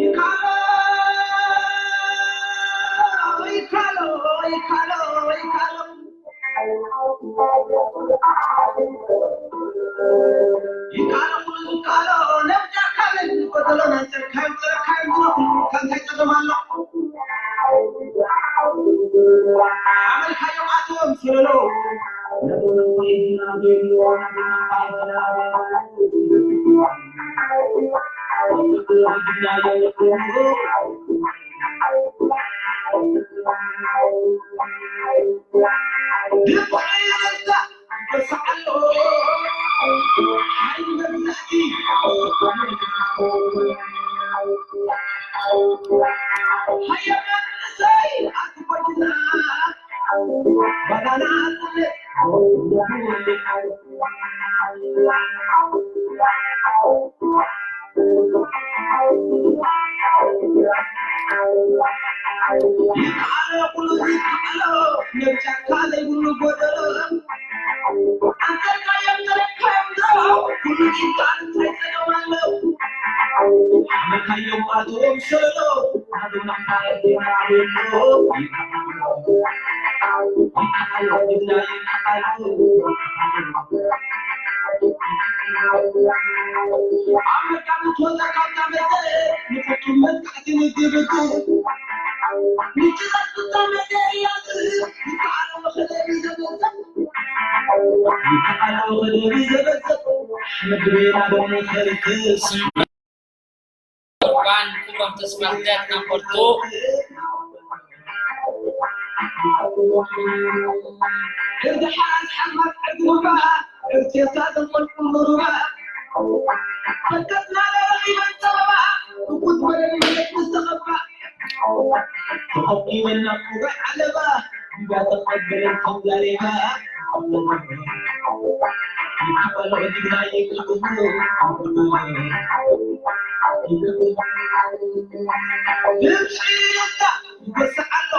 ይካሎ፣ ይካሎ፣ ይካሎ፣ ይካሎ። ይካሎ፣ ይካሎ፣ ነብጃ ካልድ፣ በደሎ ናንተ፣ ካንተ፣ ካንተ፣ ካንተ፣ ካንተ፣ ዓመልካዮም ኣቶም ሰለሎ። ይከኣሎ፣ ኩሉ ይከኣሎ፣ ነብጫካ ዘይብሉ ጎደሎ። ኣንተርካዮም ተረካዮም ዶ፣ ኩሉ ይከኣል፣ እንታይ ጸገም ኣሎ? ኣመልካዮም ኣቶም ሰለሎ፣ ኣቶም ኣመልካዮም ይከኣሎ። እኳን ኩሎም ተስፋሕትያትና በርቱ። እርድሓ ኣስሓማት ዕጉባ እርቴሳ ዘመልኩ ሩባ ፈከትና ረኺበን ጸበባ እኩት በደል መለክ ዝተኸባ ተኸቢበና ቁሩዕ ዓለባ እዛ ተቐበለን ከም ዘሬባ ይከበሎ ጅግና ይከብሎ ይገስዓሎ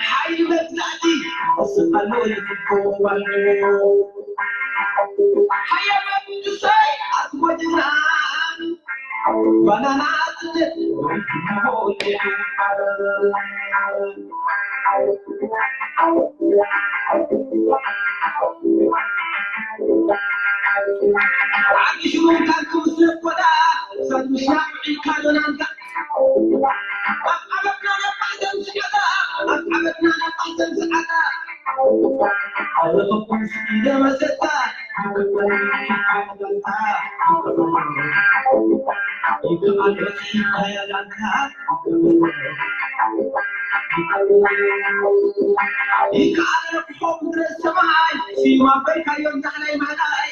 ሓይሊ መግዛእቲ ይገስዓሎ ይፍኮዋሎ ሓያሎ ቅዱሳይ ኣዝወጅና ባናና ኣጽንዕ ዓዲ ሽሞንካ ክምስለ ቆዳ ሳት ምሻ ኢልካ ዶናንካ ኣብ ዓመትና ነባሕተን ስዓዳ ኣብ ዓመትና ነባሕተን ስዓዳ ኣረኸኩም ስኢደ መሰታ ይከኣል ርሑቕ ምድረ ሰማይ ስዩም ኣበልካዮም ዛሕላይ ማላይ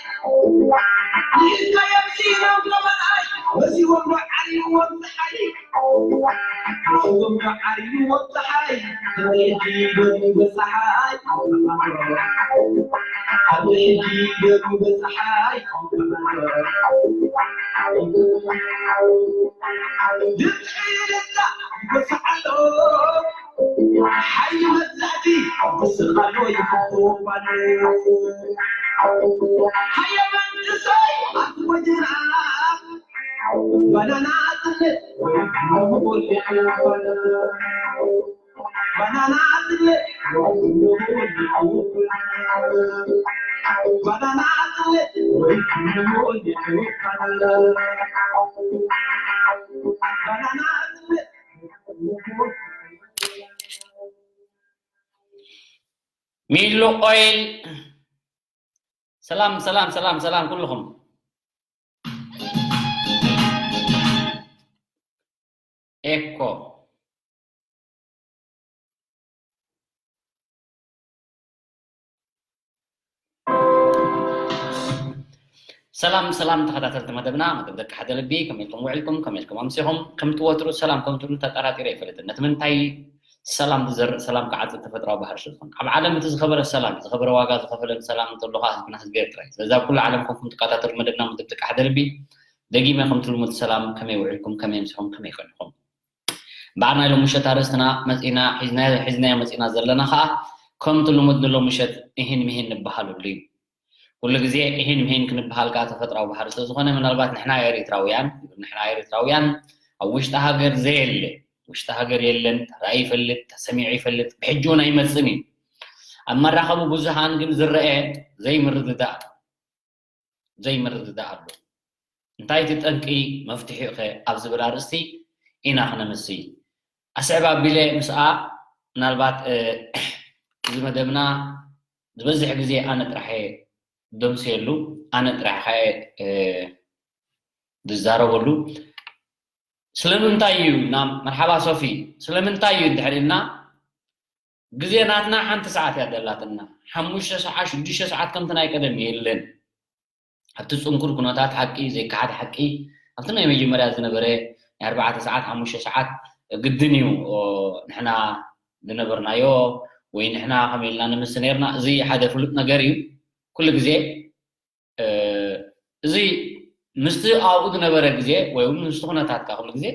ንሒዝካዮም ስኢኖም ገበላይ መሲዎም ዶ ዓሪዎም ፀሓይ መሲዎም ዶ ዓሪዎም ፀሓይ ኣበይ ሕጂ ደም በፀሓይ ኣበይ ሕጂ ደም በፀሓይ ድምፂ ይልካ ይበስዓሎ ሓይሊ መግዛእቲ ይበስኻሎ ይፍትዎም ኣሎ ሃየ መንእሰይ ኣትወጅና ባናና ኣጥልእ ባናና ኣጥልእ ባናና ኣጥልእ ባናና ኣጥልእ ሚሉ ኦይል ሰላም ሰላም ሰላም ሰላም ኩልኹም ኤኮ ሰላም ሰላም ተኸታተልቲ መደብና መደብ ደቂ ሓደ ልቢ ከመይ ኢልኩም ውዕልኩም ከመይ ኢልኩም ኣምሲኹም ከምቲ ወትሩ ሰላም ከም ትብሉ ተጠራጢረ ይፈልጥን ነቲ ምንታይ ሰላም ዝዘርእ ሰላም ክዓጽድ ተፈጥራዊ ባህሪ ስለ ዝኾነ ኣብ ዓለም እቲ ዝኸበረ ሰላም ዝኸበረ ዋጋ ዝኸፈለሉ ሰላም እንተሎ ከዓ ህዝብና ህዝቢ ኤርትራ እዩ ስለዚ ኣብ ኩሉ ዓለም ኮንኩም ትከታተሉ መደብና መደብ ደቂ ሓደ ልቢ ደጊመ ከምቲ ልሙድ ሰላም ከመይ ውዕልኩም ከመይ ኣምሲኹም ከመይ ቀኒኹም እምበኣር ናይ ሎም ምሸት ኣርእስትና መፂና ሒዝናዮ መፂና ዘለና ከዓ ከምቲ ልሙድ ንሎም ምሸት እሂን ምሂን ንበሃለሉ እዩ ኩሉ ግዜ እሂን ምሂን ክንበሃል ከዓ ተፈጥራዊ ባህሪ ስለዝኾነ፣ ምናልባት ንሕና ኤሪትራውያን ንሕና ኤሪትራውያን ኣብ ውሽጢ ሃገር ዘየለ ውሽጢ ሃገር የለን፣ ተራእዩ ይፈልጥ፣ ተሰሚዑ ይፈልጥ፣ ብሕጂ እውን ኣይመፅን እዩ። ኣብ መራኸቢ ብዙሃን ግን ዝረአ ዘይምርድዳእ ዘይምርድዳእ ኣሎ። እንታይ እቲ ጠንቂ መፍትሒኡ ከ ኣብ ዝብል ኣርእስቲ ኢና ክነምሲ። ኣስዕብ ኣቢለ ምስኣ ምናልባት እዚ መደብና ዝበዝሕ ግዜ ኣነ ጥራሕ ደምስየሉ ኣነ ጥራሕ ከ ዝዛረበሉ ስለምንታይ እዩ ናብ መርሓባ ሶፊ ስለምንታይ እዩ እንድሕር ኢልና ግዜ ናትና ሓንቲ ሰዓት እያ ደላትና ሓሙሽተ ሰዓት ሽዱሽተ ሰዓት ከምቲ ናይ ቀደም የለን ኣብቲ ፅንኩር ኩነታት ሓቂ ዘይከሓድ ሓቂ ኣብቲ ናይ መጀመርያ ዝነበረ ናይ ኣርባዕተ ሰዓት ሓሙሽተ ሰዓት ግድን እዩ ንሕና ዝነበርናዮ ወይ ንሕና ከመይ ኢልና ንምስ ነርና እዚ ሓደ ፍሉጥ ነገር እዩ ኩሉ ግዜ እዚ ምስቲ ኣብኡ ዝነበረ ግዜ ወይ እውን ምስቲ ኩነታት ከዓ ኩሉ ግዜ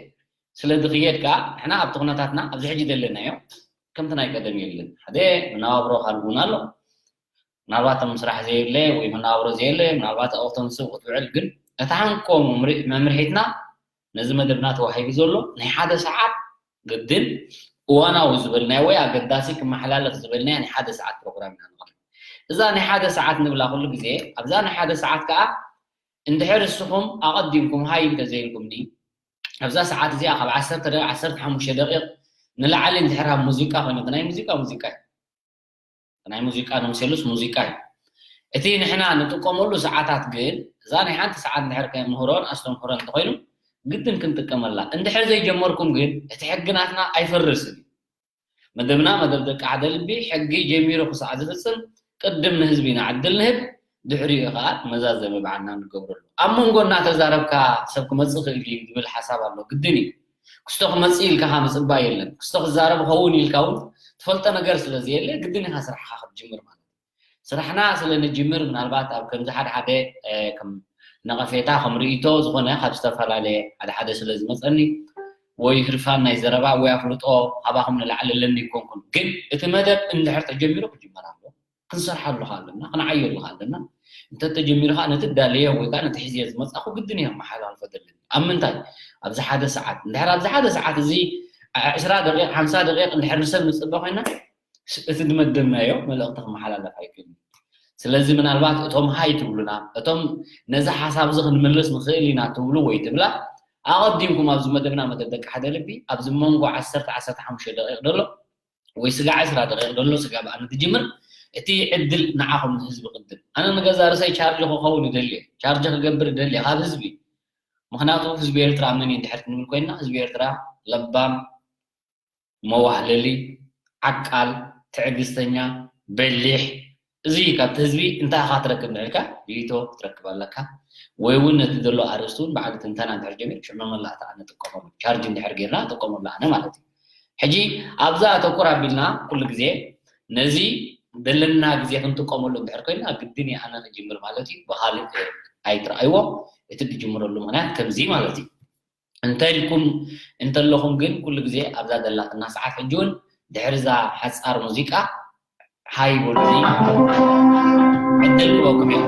ስለ ዝኽየድ ከዓ ንሕና ኣብቲ ኩነታትና ኣብዚ ሕጂ ዘለናዮ ከምቲ ናይ ቀደም የለን ሓደ መናባብሮ ካልጉን ኣሎ ምናልባት ኣብ ምስራሕ ዘየለ ወይ መናባብሮ ዘየለ ምናልባት ኣብቶም ስብ ክትውዕል ግን እታ ሓንኮ መምርሒትና ነዚ መደብና ተዋሂቡ ዘሎ ናይ ሓደ ሰዓት ግድን እዋናዊ ዝበልናዮ ወይ ኣገዳሲ ክመሓላለፍ ዝበልናዮ ናይ ሓደ ሰዓት ፕሮግራም ኢና ንቕርብ እዛ ናይ ሓደ ሰዓት ንብላ ኩሉ ግዜ ኣብዛ ናይ ሓደ ሰዓት ከዓ እንድሕር እስኹም ኣቐዲምኩም ሃይ እንተዘይልኩምኒ ኣብዛ ሰዓት እዚኣ ካብ ዓሰርተ ደቂቕ ዓሰርተ ሓሙሽተ ደቂቕ ንላዕሊ እንድሕር ኣብ ሙዚቃ ኮይኑ ናይ ሙዚቃ ሙዚቃ እዩ ናይ ሙዚቃ ነምሴሉስ ሙዚቃ እዩ እቲ ንሕና ንጥቀመሉ ሰዓታት ግን እዛ ናይ ሓንቲ ሰዓት እንድሕር ከምህሮን ኣስተምህሮን እንተኮይኑ ግድን ክንጥቀመላ እንድሕር ዘይጀመርኩም ግን እቲ ሕጊ ናትና ኣይፈርስን እዩ መደብና መደብ ደቂ ሓደ ልቢ ሕጊ ጀሚሩ ክሳዕ ዝፍፅም ቅድም ንህዝቢ ኢና ዕድል ንህብ ድሕሪኡ ከዓ መዛዘሚ በዓልና ንገብረሉ ኣብ መንጎ እናተዛረብካ ሰብ ክመፅእ ክእል እዩ ዝብል ሓሳብ ኣሎ ግድን እዩ ክስቶ ክመፅእ ኢልካ ከዓ ምፅባይ የለን ክስቶ ክዛረብ ኸውን ኢልካ እውን ትፈልጦ ነገር ስለ ዘየለ ግድን ኢካ ስራሕካ ክትጅምር ማለት እዩ ስራሕና ስለ ንጅምር ምናልባት ኣብ ከምዚ ሓደ ሓደ ከም ነቐፌታ ከም ርእይቶ ዝኾነ ካብ ዝተፈላለየ ሓደ ሓደ ስለ ዝመፀኒ ወይ ህርፋን ናይ ዘረባ ወይ ኣፍልጦ ካባኹም ንላዕሊ ኣለኒ ይኮንኩን ግን እቲ መደብ እንድሕር ተጀሚሩ ክጅመር ኣሎ ክንሰርሓሉ ከ ኣለና ክንዓየሉ ከ ኣለና እንተተጀሚሩ ከዓ ነቲ ዳለዮ ወይ ከዓ ነቲ ሕዝየ ዝመፃኹ ግድን እየ መሓላልፎ ዘለኒ ኣብ ምንታይ ኣብዚ ሓደ ሰዓት እንድሕር ኣብዚ ሓደ ሰዓት እዚ ዕስራ ደቂቕ ሓምሳ ደቂቕ እንድሕር ንሰብ ንፅበ ኮይና እቲ ዝመደብናዮ መልእኽቲ ክመሓላለፍ ኣይክእልን ስለዚ ምናልባት እቶም ሃይ ትብሉና እቶም ነዚ ሓሳብ እዚ ክንምልስ ንኽእል ኢና ትብሉ ወይ ትብላ ኣቐዲምኩም ኣብዚ መደብና መደብ ደቂ ሓደ ልቢ ኣብዚ መንጎ ዓሰርተ ዓሰርተ ሓሙሽተ ደቂቕ ዘሎ ወይ ስጋ ዕስራ ደቂቕ ዘሎ ስጋ ብኣነ ትጅምር እቲ ዕድል ንዓኹም ንህዝቢ ቅድም ኣነ ንገዛ ርእሰይ ቻርጅ ክኸውን ይደልየ ቻርጅ ክገብር ይደልየ ካብ ህዝቢ ምክንያቱ ህዝቢ ኤርትራ መን እዩ እንድሕር ክንብል ኮይና ህዝቢ ኤርትራ ለባም መዋህለሊ፣ ዓቃል፣ ትዕግስተኛ፣ በሊሕ፣ እዚ ካብቲ ህዝቢ እንታይ ኢኻ ትረክብ እንድሕር ኢልካ ርእይቶ ክትረክብ ኣለካ ወይ እውን ነቲ ዘሎ ኣርእስቲ እውን ባዕሉ ትንተና እንድሕር ጀሚሩ ሽዑ መመላእታ ንጥቀመሉ ቻርጅ እንድሕር ጌርና ንጥቀመሉ ኣነ ማለት እዩ። ሕጂ ኣብዛ ኣተኩር ኣቢልና ኩሉ ግዜ ነዚ ዘለና ግዜ ክንጥቀመሉ እንድሕር ኮይና ግድን እዩ ኣነ ክጅምር ማለት እዩ ብኻልእ ኣይትረኣይዎ እቲ ትጅምረሉ ምክንያት ከምዚ ማለት እዩ። እንተ ኢልኩም እንተለኹም ግን ኩሉ ግዜ ኣብዛ ዘላትና ሰዓት ሕጂ እውን ድሕሪ እዛ ሓጻር ሙዚቃ ሃይ በሉኒ ዕድል ክበኩም እየ።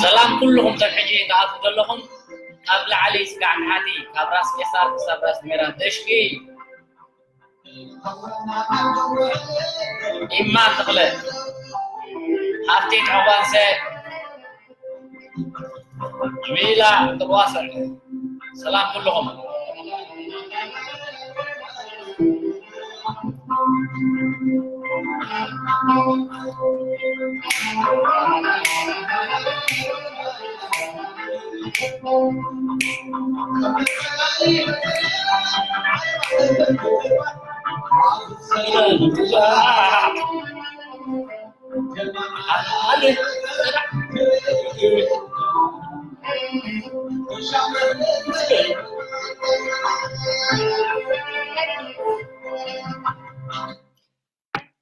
ሰላም ኩልኹም፣ ሰብ ሕጂ ትኣትዉ ዘለኹም ካብ ላዕሊ እስካዕ ንታሕቲ፣ ካብ ራስ ቄሳር ክሳብ ራስ ሜራ ደሽኪ። ኢማን ተኽለ፣ ሃብቴ ጫባንሰ፣ ሜላ ጥርዋሰ። ሰላም ኩልኹም።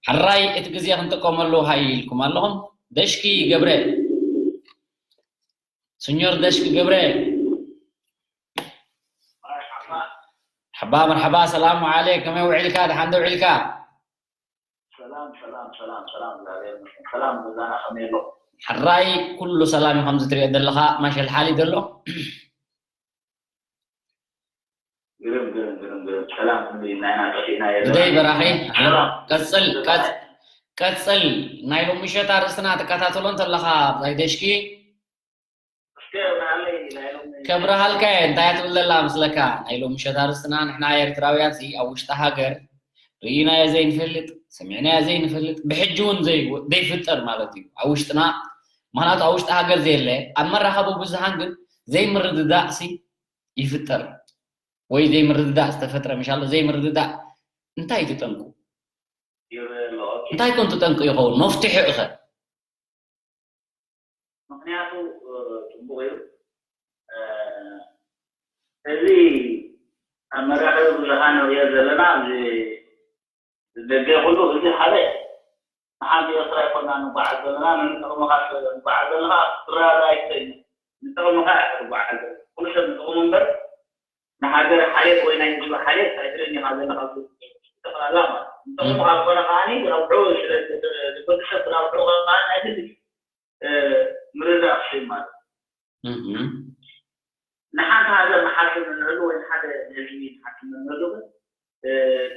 ሕራይ እቲ ግዜ ክንጥቀመሉ ሃይ ኢልኩም ኣለኹም። ደሽኪ ገብረ፣ ስኞር ደሽኪ ገብረ። መርሓባ፣ መርሓባ፣ ሰላም ዓሌክ፣ ከመይ ውዒልካ? ደሓን ዶ ውዒልካ? ሰላም፣ ሰላም፣ ሰላም፣ ሰላም፣ እግዚኣብሔር ይመስገን። ሰላም፣ ገዛና ከመይ ኣሎ? ሕራይ፣ ኩሉ ሰላም እዩ፣ ከምዚ ትሪኦ ዘለኻ፣ ማሸል ሓል እዩ ዘሎ። ግርም፣ ግርም፣ ግርም፣ ግርም። ሰላም፣ ክንዲ ናይና ጠፊእና የለና። ግደይ በራኺ፣ ሰላም። ቀጽል፣ ቀጽ-፣ ቀጽል። ናይ ሎሚ ምሸት ኣርእስትና ትከታተሎ እንተለኻ፣ ብዛይ ደሽኪ? እስከ ብርሃለይ ናይ ሎሚ ከብርሃልካ እየ፣ እንታይ እያ ትብል ዘላ መስለካ? ናይ ሎሚ ምሸት ኣርእስትና ንሕና ኤርትራውያን ሲ ኣብ ውሽጢ ሃገር ርኢናዮ ዘይንፈልጥ፣ ሰሚዕናዮ ዘይንፈልጥ፣ ብሕጂ እውን ዘይ-፣ ዘይፍጠር ማለት እዩ ኣብ ውሽጥና። ምኽንያቱ ኣብ ውሽጢ ሃገር ዘየለ፣ ኣብ መራኸቢ ብዙሃን ግን ዘይምርድዳእ ሲ ይፍጠር። ወይ ዘይምርድዳእ ዝተፈጥረ ምሻሎ፣ ዘይምርድዳእ እንታይ እዩ እቲ ጠንቁ? ይረአ ኣሎ። ኦኬ። እንታይ ኮን እቲ ጠንቁ ይኸውን? መፍትሒኡ ኸ? ምኽንያቱ፣ እ፣ ጽቡቕ እዩ። እ፣ እዚ ኣብ መራኸቢ ብዙሃን ንሪኦ ዘለና፣ እዚ ደገ ኩሉ፣ እዚ ሓደ ንሓንቲ ኤርትራ ኣይኮና ንጓዓዝ ዘለና፣ ንጥቕምኻ ንጓዓዝ ዘለኻ፣ ክረዳዳ ኣይትኽእልን። ንጥቕምኻ ኢኻ ትጓዓዝ ዘለኻ። ኩሉ ሰብ ንጥቕሙ እምበር፣ ንሃገር ሓልየት ወይ ናይ ህዝቢ ሓልየት ኣይትርእን ኢኻ ዘለኻ፣ ጠቕላላ ማለት እዩ። ንጥቕምኻ ዝኾነ ከኣ ረብሑ ስለ፣ ንወዲ ሰብ ረብሑ ከኣ ናይ ግድን እ፣ ምርዳእ ክሽም ማለት እዩ። እህ። ንሓንቲ ሃገር ንሓስብ እንህሉ ወይ ንሓደ ህዝቢ ንሓስብ እንህሉ ግን፣ እ፣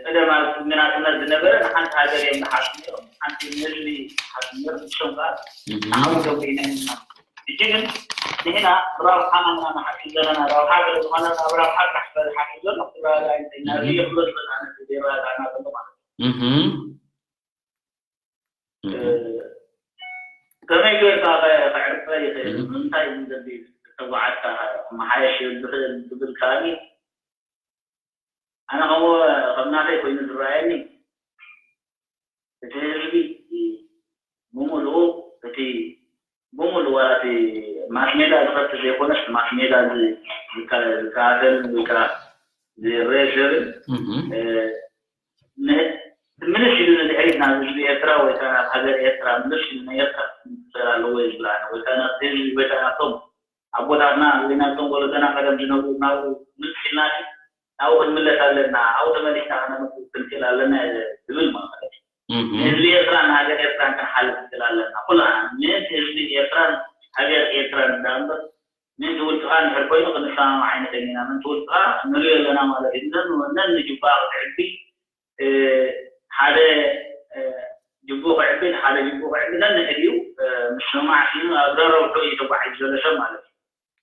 ቀደም ኣብ ናጽነት ዝነበረ ንሓንቲ ሃገር እዮም ንሓስብ ነይሮም። ሓንቲ ንህዝቢ ንሓስብ ነይሮም። ንሶም ከኣ እህ። ንዓወት እዮም ርኢና ኢና። ሕጂ ግን ንሕና ረብሓና ኢና ንሓስብ ዘለና። ረብሓ ስለ ዝኾነ ኣብ ረብሓ ጥራሕ ስለ ዝሓስብ ዘሎ፣ ክረዳዳእ እንተኢልና፣ እህ። እዚ ይኽሎ ዝብል ኣነ ዘይረዳዳእና ዘሎ ማለት እዩ። እህ። እ፣ ከመይ ጌርካ ከ-፣ ከዕርፈ ይኽእል? እህ። ንምንታይ እዩ ዘድሊ ዝተጓዓዝካ ከመሓየሽ ዝኽእል ዝብል ከኣኒ፣ ኣነ ከምኡ ከም ናተይ ኮይኑ ዝረኣየኒ፣ እቲ ህዝቢ ብምሉኡ፣ እቲ ብምሉኡ ዋላ እቲ ማስ ሜዳ ዝኸፍት ዘይኮነስ፣ ማስ ሜዳ ዝ-፣ ዝከ-፣ ዝከታተልን ወይ ከዓ ዝረአ ሰብን፣ እህ። እ፣ ን-፣ ምልስ ኢሉ ንድሕሪት ናብ ህዝቢ ኤርትራ ወይ ከዓ ናብ ሃገር ኤርትራ ምልስ ኢሉ ናይ ኤርትራ ክምስል ኣለዎ እዩ ዝብል ኣነ። ወይ ከዓ ናብቲ ህዝቢ ወይ ከዓ ናብቶም ኣቦታትና ወይ ናብቶም ወለዶና ቀደም ዝነብሩ ናብኡ ምልስ ኢልና ሲ ናብኡ ክንምለስ ኣለና፣ ኣብኡ ተመሊስና ክነምስ ክንክእል ኣለና እየ ዝብል ማለት እዩ። እህ። ንህዝቢ ኤርትራ ንሃገር ኤርትራ ክንሓልፍ ክንክእል ኣለና። ኩላና ምእንቲ ህዝቢ ኤርትራን ሃገር ኤርትራን እንዳ እምበር ምእንቲ ውልቅኻ እንድሕር ኮይኑ ክንሰማማዕ ኣይንኽእልን ኢና። ምእንቲ ውልቅኻ ንሪኦ ኣለና ማለት እዩ። ነን-፣ ነን ጅቡኣ ክትዕቢ፣ እ፣ ሓደ፣ እ፣ ጅቡኡ ክዕቢ፣ ሓደ ጅቡኡ ክዕቢ ነንሕድኡ፣ እ፣ ምስምማዕ ስኢኑ ኣብ ረብሑ እዩ ተጓዒዙ ዘሎ ሰብ ማለት እዩ።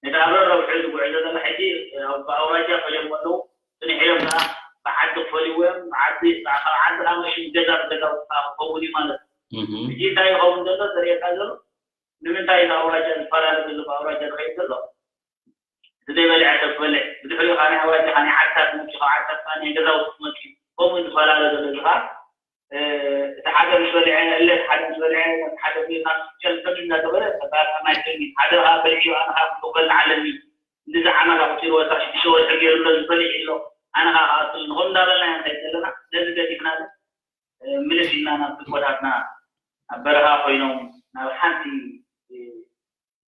ነቲ ኣብ ረብሑ ዝጉዕዞ ዘሎ ሕጂ፣ እ፣ ኣብ ኣውራጃ ፈሊዮም ኣለዉ። ጽኒሕ ኢሎም ከኣ ብዓዲ ክፈልይዎ እዮም። ብዓዲ፣ ካብ ዓዲ ከኣ መሽም ገዛ ብገዛ ክኸውን እዩ ማለት እዩ። እህ። ሕጂ እንታይ ይኸውን ዘሎ ዘርእየካ ዘሎ? ንምንታይ እዚ ኣውራጃ ዝፈላለ ዘሎ ብኣውራጃ ዝኸይድ ዘሎ? እቲ ዘይበልዐ ሰብ ክበልዕ፣ ብድሕሪኡ ከዓ ናይ ኣውራጃ ከዓ ናይ ዓድታት መፂኡ፣ ካብ ዓድታት ከዓ ናይ ገዛውቲ መፂኡ፣ ከምኡ ዝፈላለ ዘሎ እዚ ከዓ፣ እ፣ እቲ ሓደ ምስ በልዐ፣ እለ እቲ ሓደ ምስ በልዐ፣ ነቲ ሓደ ቢርና ምስ ጨልጠም እናገበረ፣ ተባራጣ ናይ ሰኒ፣ ሓደ ከዓ በልዕዮ፣ ኣነ ከዓ ክበልዕ ኣለኒ፣ እንደዚ ዓመት ኣቁፂሩ፣ ወታ ሽዱሽተ ወርሒ ገይሩ ኣሎ፣ ዝበልዕ ኣሎ፣ ኣነ ከዓ ክኣክል፣ ንኸም እንዳበልና ኢና ንኸይድ ዘለና፣ ነዚ ገዲፍና ግን፣ እ፣ ምልስ ኢልና ናብ ትቦታትና፣ ኣብ በረኻ ኮይኖም ናብ ሓንቲ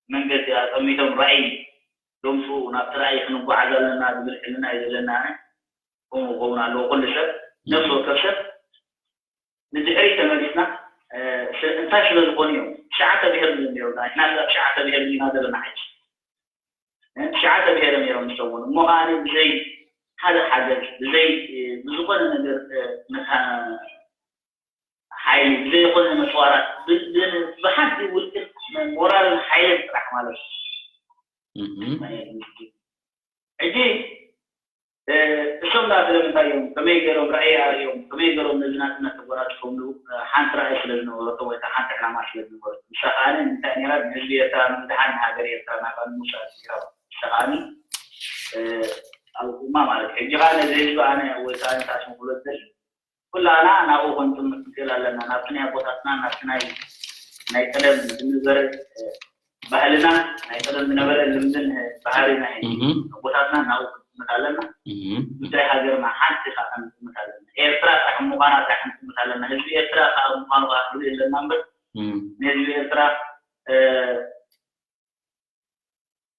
መንገዲ ኣጠሚቶም ራእይ ዘምፅኡ ናብቲ ራእይ ክንጓዓዝ ኣለና ዝብል ሕልና እዩ ዘለና። ኣነ ከምኡ ክኸውን ኣለዎ። ኩሉ ሰብ ነፍሲ ወከፍ ሰብ ንድሕሪት ተመሊስና እንታይ ስለ ዝኾኑ እዮም ትሽዓተ ብሄር ዝብል ነይሩ። ንሕና ኣብ ትሽዓተ ብሄር ኢና ዘለና። ሓቂ ትሽዓተ ብሄር ነይሮም ዝሰውኑ እሞ ከዓኒ ብዘይ ሓደ ሓገዝ ብዘይ ብዝኾነ ነገር ሓይሊ ብዘይኾነ መስዋራት ብሓንቲ ውልቅን ሞራልን ሓይልን ጥራሕ ማለት እዩ። ሕጂ እሶም ዳ ስለምንታይ እዮም ከመይ ገይሮም ራእይ ኣርእዮም ከመይ ገይሮም ነዚ ናጽነት ተጎናጽፎምሉ? ሓንቲ ራእይ ስለ ዝነበረቶም ወይ ከዓ ሓንቲ ዕላማ ስለ ዝነበረቶም። ንሳ ከዓ እንታይ ነይራ? ንህዝቢ ኤርትራ ንምድሓን ንሃገር ኤርትራ ናጻ ንምውሳድ ነይራ። ንሳ ከዓ ኣብ እማ ማለት እዩ። ሕጂ ከዓ ነዚ ህዝቢ ኣነ ወይ ከዓ ንሳቶም ክብሎ ዝደሊ ኩላና ናብኡ ክንጥምት ንክእል ኣለና። ናብቲ ናይ ኣቦታትና ናብቲ ናይ ናይ ቀደም ዝነበረ ባህልና ናይ ቀደም ዝነበረ ልምድን ባህሪ ናይ ኣቦታትና ናብኡ ክንጥምት ኣለና። ጉዳይ ሃገርና ሓንቲ ከዓ ክንጥምት ኣለና። ኤርትራ ጥራሕ ምዃና ጥራሕ ክንጥምት ኣለና። ህዝቢ ኤርትራ ከዓ ምዃኑ ከዓ ክንርኢ ኣለና እምበር ንህዝቢ ኤርትራ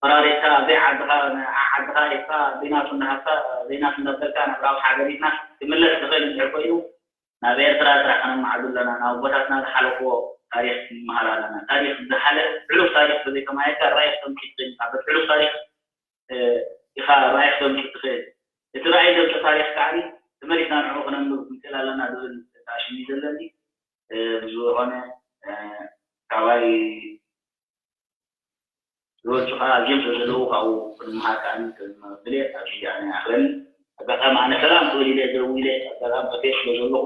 ፈራሪስካ ኣብዘይ ዓድኻ ዓድኻ ኢኻ ዘይናቱ እንዳሃብካ ዘይናቱ እንዳበልካ ናብ ራብሓ ገዲፍና ክምለስ ዝኽእል እንድሕር ኮይኑ ናብ ኤርትራ ጥራሕ ከነማዕዱ ኣለና። ናብ ኣቦታትና ዝሓለፍዎ ታሪኽ ክንመሃር ኣለና። ታሪኽ ዝሓለፍ ሕሉፍ ታሪኽ ተዘይተማሂርካ ራእይ ክተምፅእ ትኽእል ኢኻ። በቲ ሕሉፍ ታሪኽ ኢኻ ራእይ ክተምፅእ ትኽእል። እቲ ራእይ ዘምፅእ ታሪኽ ከዓ ተመሊስና ንዕኡ ክነንብብ ክንክእል ኣለና ዝብል ኣሽሚ ዘለኒ። ብዝኾነ ካባይ ዝበልጹ ከዓ ኣዝዮም ስለ ዘለዉ ካብኡ ክንምሃር ከዓ ድሌት ኣብዚ ኣነ ኣኽለኒ። ኣጋጣሚ ኣነ ሰላም ክብል ኢለ ደው ኢለ ኣጋጣሚ ከፊኤ ስለ ዘለኹ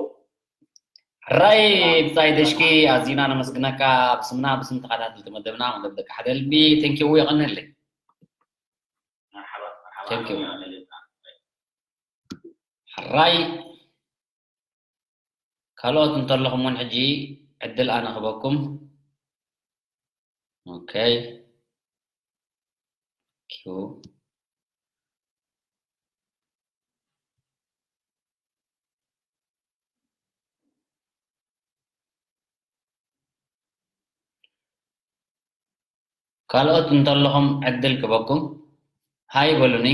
ሕራይ ብጻይ ደሽኪ ኣዚና ነመስግነካ ብስምና ብስም ተኸታተልቲ መደብና መደብ ደቂ ሓደ ልቢ ቴንኪው የቐንየለይ። መርሓባ መርሓባ ቴንኪው። ሕራይ ካልኦት እንተለኹም እውን ሕጂ ዕድል ኣነ ክበኩም። ኦኬ። ኪው። ካልኦት እንተለኹም ዕድል ክበኩም። ሃይ በሉኒ።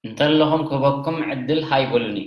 እንተለኹም ክህበኩም ዕድል ሃይ በሉኒ።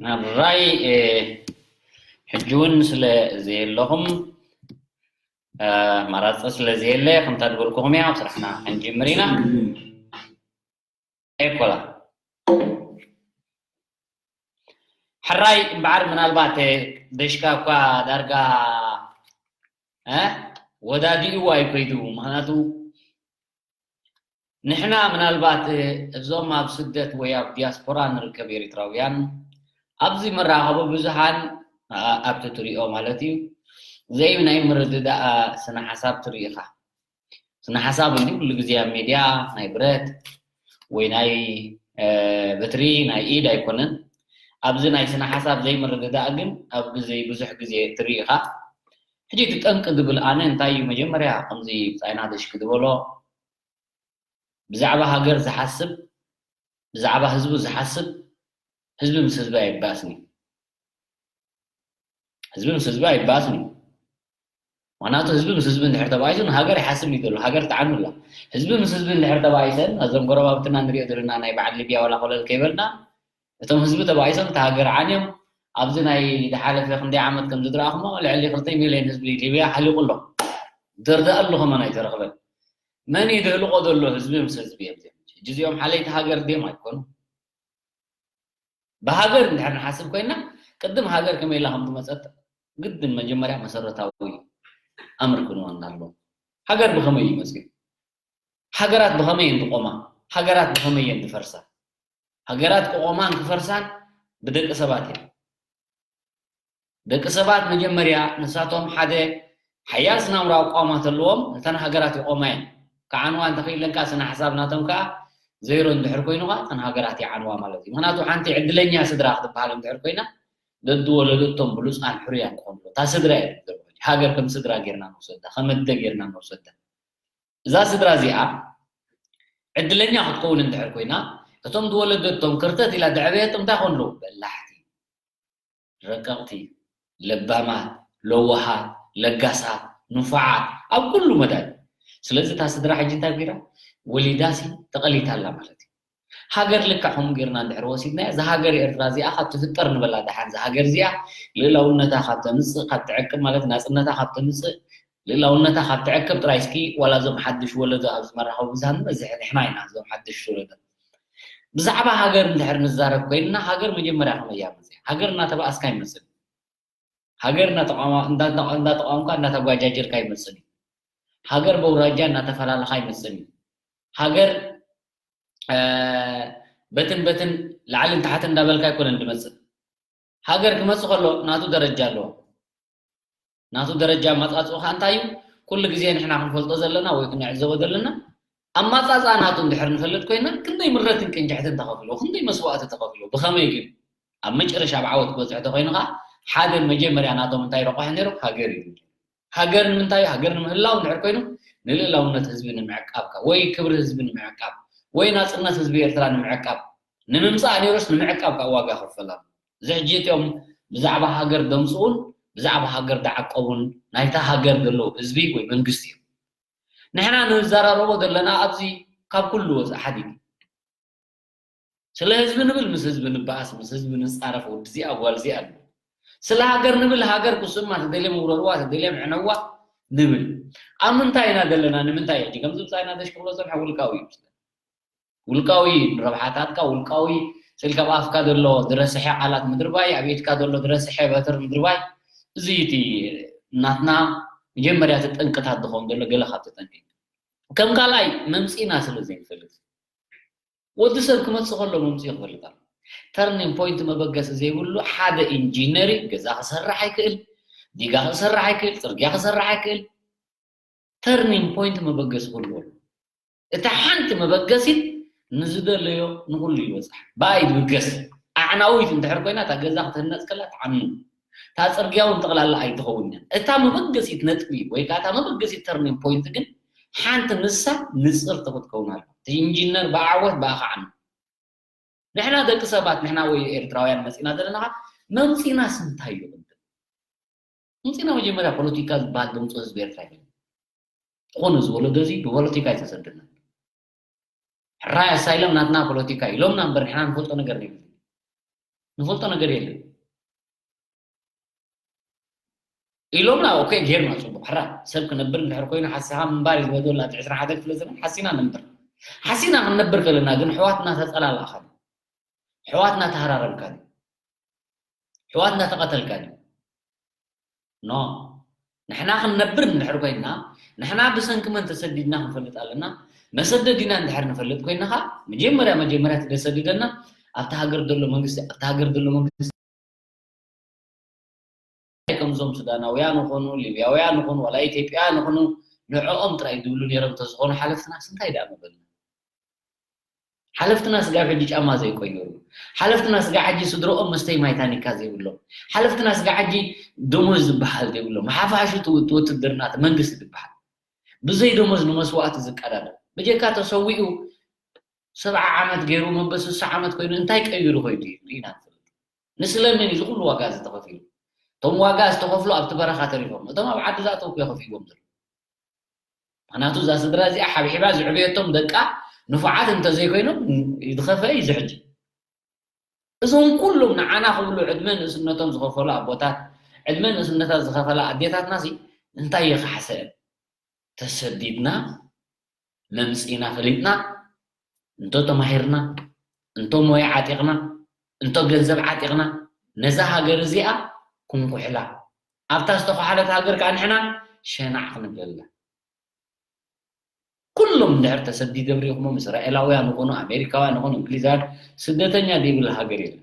ሕራይ ሕጂ እውን ስለ ዘየለኹም ኣማራፂ ስለ ዘየለ ከምታ ዝበልኩኹም እያ ኣብ ስራሕና ክንጅምር ኢና። ኣይኮላ። ሕራይ እምበዓር ምናልባት ደሽካ እኳ ዳርጋ፣ እ፣ ወዳዲኡ ኣይኮይዱ። ምኽንያቱ ንሕና ምናልባት እዞም ኣብ ስደት ወይ ኣብ ዲያስፖራ ንርከብ ኤርትራውያን ኣብዚ መራኸቢ ብዙሃን፣ ኣ-፣ ኣብቲ ትሪኦ ማለት እዩ፣ ዘይናይ ምርድዳእ ስነ ሓሳብ ትርኢ ኢኻ። ስነ ሓሳብ እንዲ ኩሉ ግዜ ኣብ ሜድያ ናይ ብረት ወይ ናይ፣ እ፣ በትሪ ናይ ኢድ ኣይኮነን። ኣብዚ ናይ ስነ ሓሳብ ዘይምርድዳእ ግን ኣብ ግዜ፣ ብዙሕ ግዜ ትርኢ ኢኻ። ሕጂ እቲ ጠንቂ ዝብል ኣነ እንታይ እዩ፣ መጀመርያ ከምዚ ብጻይና ደሽኪ ዝበሎ ብዛዕባ ሃገር ዝሓስብ፣ ብዛዕባ ህዝቡ ዝሓስብ፣ ህዝቢ ምስ ህዝቢ ኣይባእስን እዩ። ህዝቢ ምስ ህዝቢ ኣይባእስን እዩ። ምኽንያቱ ህዝቢ ምስ ህዝቢ እንድሕር ተባኢሱ ንሃገር ይሓስብ እዩ ዘሎ፣ ሃገር ትዓኑ ኣላ። ህዝቢ ምስ ህዝቢ እንድሕር ተባኢሰን፣ እዞም ጎረባብትና ንሪኦ ዘለና ናይ በዓል ሊብያ ዋላ ኮለል ከይበልና፣ እቶም ህዝቢ ተባኢሶም እታ ሃገር ዓንዮም፣ ኣብዚ ናይ ዝሓለፈ ክንደይ ዓመት ከም ዝድረኣኹሞ ልዕሊ ክልተ ሚልዮን ህዝቢ ሊብያ ሓሊቑ ኣሎ። ዝርዳእ ኣሎ ከማን ኣይተረኽበን። መን እዩ ዘህልቆ ዘሎ? ህዝቢ ምስ ህዝቢ እዮም እዚኦም። ሕጂ እዚኦም ሓለይቲ ሃገር ድዮም ኣይኮኑ? ብሃገር እንድሕር ንሓስብ ኮይና፣ ቅድም ሃገር ከመይ ኢላ ከም ዝመጸት ግድን መጀመርያ መሰረታዊ ኣምር ክንወና ኣለዎ። ሃገር ብኸመይ እዩ መጺኡ? ሃገራት ብኸመይ እየን ዝቆማ? ሃገራት ብኸመይ እየን ዝፈርሳ? ሃገራት ክቆማን ክፈርሳን ብደቂ ሰባት እየን። ደቂ ሰባት መጀመርያ ንሳቶም ሓደ ሓያል ስናምራዊ ኣቋውማ ተለዎም፣ እተን ሃገራት ይቆማ እየን። ክዓንዋ እንተኽኢለን ከኣ ስነ ሓሳብ ናቶም ከኣ ዜሮ እንድሕር ኮይኑ ከኣ እተን ሃገራት ይዓንዋ ማለት እዩ። ምኽንያቱ ሓንቲ ዕድለኛ ስድራ ክትበሃል እንድሕር ኮይና፣ ደድወለደቶም ብሉጻን ሕሩያን ክኾኑ ኣለዎም። እታ ስድራ እያ ትደርበ። ሃገር ከም ስድራ ጌርና ንወሰዳ፣ ከም ኣደ ጌርና ንወሰዳ። እዛ ስድራ እዚኣ ዕድለኛ ክትከውን እንድሕር ኮይና፣ እቶም ዝወለደቶም ክርተት ኢላ ዘዕበየቶም እንታይ ኮን ኣለዉ? በላሕቲ፣ ረቀቕቲ፣ ለባማት፣ ለዋሃት፣ ለጋሳት፣ ንፉዓት፣ ኣብ ኩሉ መዳይ። ስለዚ እታ ስድራ ሕጂ እንታይ ጌራ? ወሊዳሲ ተቐሊታ ኣላ ማለት እዩ። ሃገር ልክዕ ከምኡ ጌርና እንድሕር ወሲድናያ፣ እዛ ሃገር ኤርትራ እዚኣ ካብ ትፍጠር ንበላ ደሓን፣ እዛ ሃገር እዚኣ ልእላውነታ ካብ ተምጽእ፣ ካብ ትዕቅብ ማለት ናጽነታ ካብ ተምጽእ፣ ልእላውነታ ካብ ትዕቅብ ጥራይ እስኪ ዋላ እዞም ሓድሽ ወለዶ ኣብዚ መራኸቢ ብዙሃን ንበዝሕ ንሕና ኢና እዞም ሓድሽ ወለዶ። ብዛዕባ ሃገር እንድሕር ንዛረብ ኮይንና፣ ሃገር መጀመርያ ከመይ እያ መጽያ? ሃገር እናተባእስካ ኣይመጽእን። ሃገር እናተቋማ-፣ እንዳ-፣ እንዳ-፣ እንዳተቋምካ፣ እንዳተጓጃጀርካ ኣይመጽእን እዩ። ሃገር በውራጃ እናተፈላለኻ ኣይመጽእን እዩ። ሃገር፣ እ፣ በትን በትን ላዕልን ታሕትን እንዳበልካ ኣይኮነን ዝመጽእ። ሃገር ክመጽእ ከሎ ናቱ ደረጃ ኣለዎ። ናቱ ደረጃ ኣመጻጽኡ ከኣ እንታይ እዩ? ኩሉ ግዜ ንሕና ክንፈልጦ ዘለና ወይ ክንዕዘቦ ዘለና፣ ኣመጻጽኣ ናቱ እንድሕር ንፈልጥ ኮይና፣ ክንደይ ምረትን ቅንጅሕትን ተኸፊልዎ፣ ክንደይ መስዋእቲ ተኸፊልዎ፣ ብኸመይ ግን? ኣብ መጨረሻ ኣብ ዓወት ክበጽሑ ተኾይኑ ከኣ፣ ሓደ መጀመርያ ናቶም እንታይ ረቋሒ ነይሩ? ሃገር እዩ። ሃገር ንምንታይ? ሃገር ንምህላው እንድሕር ኮይኑ፣ ንልእላውነት ህዝቢ ንምዕቃብ ከኣ፣ ወይ ክብሪ ህዝቢ ንምዕቃብ፣ ወይ ናጽነት ህዝቢ ኤርትራ ንምዕቃብ፣ ንምምጻእ ነይሩስ ንምዕቃብ ከኣ ዋጋ ክፈል ኣሎ። እዚ ሕጂ እቲኦም ብዛዕባ ሃገር ደምጽኡን ብዛዕባ ሃገር ዝዓቀቡን ናይታ ሃገር ዘለዉ ህዝቢ ወይ መንግስቲ እዮም። ንሕና ንዘራረቦ ዘለና ኣብዚ ካብ ኩሉ ወጻኢ ሓዲግ። ስለ ህዝቢ ንብል ምስ ህዝቢ ንበኣስ፣ ምስ ህዝቢ ንጻረፍ፣ ወዲ እዚኣ ጓል እዚኣ ንብል። ስለ ሃገር ንብል ሃገር ክስማ፣ ተደልዮም ውረርዋ፣ ተደልዮም ዕነዋ ንብል። ኣብ ምንታይ ኢና ዘለና? ንምንታይ? ሕጂ ከምዚ ብጻይና ደሽ ክብሎ ዝጸንሐ ውልቃዊ እዩ። ውልቃዊ ረብሓታትካ፣ ውልቃዊ ስልኪ ኣብ ኣፍካ ዘሎ ዝረስሐ ቃላት ምድርባይ፣ ኣብ ኢድካ ዘሎ ዝረስሐ በትር ምድርባይ፣ እዚ እቲ ናትና መጀመርያ እቲ ጠንቅታት ዝኸውን ዘሎ ገለ ካብቲ ጠንቂ። ከም ካልኣይ መምጺእና ስለ ዘይንፈልጥ፣ ወዲ ሰብ ክመጽእ ከሎ መምጺኡ ክፈልጥ ኣሎ። ተርኒንግ ፖይንት መበገሲ ዘይብሉ ሓደ ኢንጂነር እዩ። ገዛ ክሰርሕ ኣይክእል፣ ዲጋ ክሰርሕ ኣይክእል፣ ጽርግያ ክሰርሕ ኣይክእል። ተርኒንግ ፖይንት መበገሲ ክህልዎ ኣለዎ። እታ ሓንቲ መበገሲት ንዝደለዮ ንኹሉ ይበጽሕ። ብኣይ ትብገስ። ኣዕናዊት እንድሕር ኮይና እታ ገዛ ክትህነጽ ከላ ትዓኑ። እታ ጽርግያ እውን ጠቕላላ ኣይትኸውን እያ። እታ መበገሲት ነጥቢ ወይ ከኣ እታ መበገሲት ተርኒንግ ፖይንት ግን ሓንቲ ንሳ ንጽርቲ ክትከውን ኣለዋ። እቲ ኢንጂነር ብኣዕወት ብኣ ክዓኑ። ንሕና ደቂ ሰባት፣ ንሕና ወይ ኤርትራውያን መጺና ዘለና፣ መምጺናስ እንታይ እዩ ቅድም? መምጺና መጀመርያ ፖለቲካ ዝበሃል ደምጾ ህዝቢ ኤርትራ እዩ። ዝኾነ ዝወለዶ እዚ ብፖለቲካ ኣይተሰደናን። ሕራይ ኣሳይሎም ናትና ፖለቲካ ኢሎምና እምበር ንሕና ንፈልጦ ነገር የለን። ንፈልጦ ነገር የለን። ኢሎምና፣ ኦኬ፣ ጌርና ጽቡቕ። ሕራ ሰብ ክነብር እንድሕር ኮይኑ ሓሲኻ ምንባር እዩ ዝበደላ። እቲ ዕስራን ሓደን ክፍለ ዘመን ሓሲና ነንብር። ሓሲና ክንነብር ከለና ግን ሕዋትና ተጸላላእካ ድዩ? ሕዋትና ተሃራረምካ ድዩ? ሕዋትና ተቐተልካ ድዩ? ኖ። ንሕና ክንነብር እንድሕር ኮይንና፣ ንሕና ብሰንኪ መን ተሰዲድና ክንፈልጥ ኣለና። መሰደዲና እንድሕር ንፈልጥ ኮይንና ኸኣ፣ መጀመርያ መጀመርያ እቲ ዘሰድደና ኣብቲ ሃገር ዘሎ መንግስቲ፣ ኣብቲ ሃገር ዘሎ መንግስቲ ከምዞም ሱዳናውያን ይኾኑ፣ ሊብያውያን ይኾኑ፣ ዋላ ኢትዮጵያውያን ይኾኑ፣ ንዕኦም ጥራይ ዝብሉ ነይሮም እንተዝኾኑ ሓለፍትናስ እንታይ ደኣ ምበልና? ሓለፍትና ስጋብ ሕጂ ጫማ ዘይቆየሩ፣ ሓለፍትና ስጋብ ሕጂ ስድርኦም መስተይ ማይ ታኒካ ዘይብሎም፣ ሓለፍትና ስጋብ ሕጂ ደሞዝ ዝበሃል ዘይብሎም፣ ሓፋሹ እቲ ውት-፣ ውትድርና እቲ መንግስቲ ዝበሃል ብዘይ ደሞዝ ንመስዋእቲ ዝቀዳደም፣ ብጀካ ተሰዊኡ ሰብዓ ዓመት ገይሩ መበል ስሳ ዓመት ኮይኑ እንታይ ቀይሩ ኸይዱ እዩ? ርኢና ንፈልጥ። ንስለምን እዩ እዚ ኩሉ ዋጋ ዝተኸፊሉ። እቶም ዋጋ ዝተኸፍሉ ኣብቲ በረኻ ተሪፎም፣ እቶም ኣብ ዓዲ ዝኣተው እኮ ከፊእዎም ዘለዉ። ምኽንያቱ እዛ ስድራ እዚኣ ሓብሒባ ዘዕበየቶም ደቃ ንፉዓት እንተዘይኮይኖም ዝኸፍአ እዩ እዚ ሕጂ። እዞም ኩሎም ንዓና ክብሉ ዕድመ ንእስነቶም ዝኸፈሉ ኣቦታት፣ ዕድመ ንእስነታት ዝኸፈላ ኣዴታትናሲ እንታይ ይኸሓሰአን? ተሰዲድና መምጺእና ፈሊጥና እንቶ ተማሂርና እንቶ ሞያ ዓጢቕና እንቶ ገንዘብ ዓጢቕና ነዛ ሃገር እዚኣ ክንኩሕላ ኣብታ ዝተኳሓለት ሃገር ከዓ ንሕና ሸናዕ ክንብለላ። ኩሎም እንድሕር ተሰዲዶም ሪኢኹሞም፣ እስራኤላውያን ይኹኑ ኣሜሪካውያን ይኹኑ እንግሊዛውያን፣ ስደተኛ ዘይብሉ ሃገር የለን።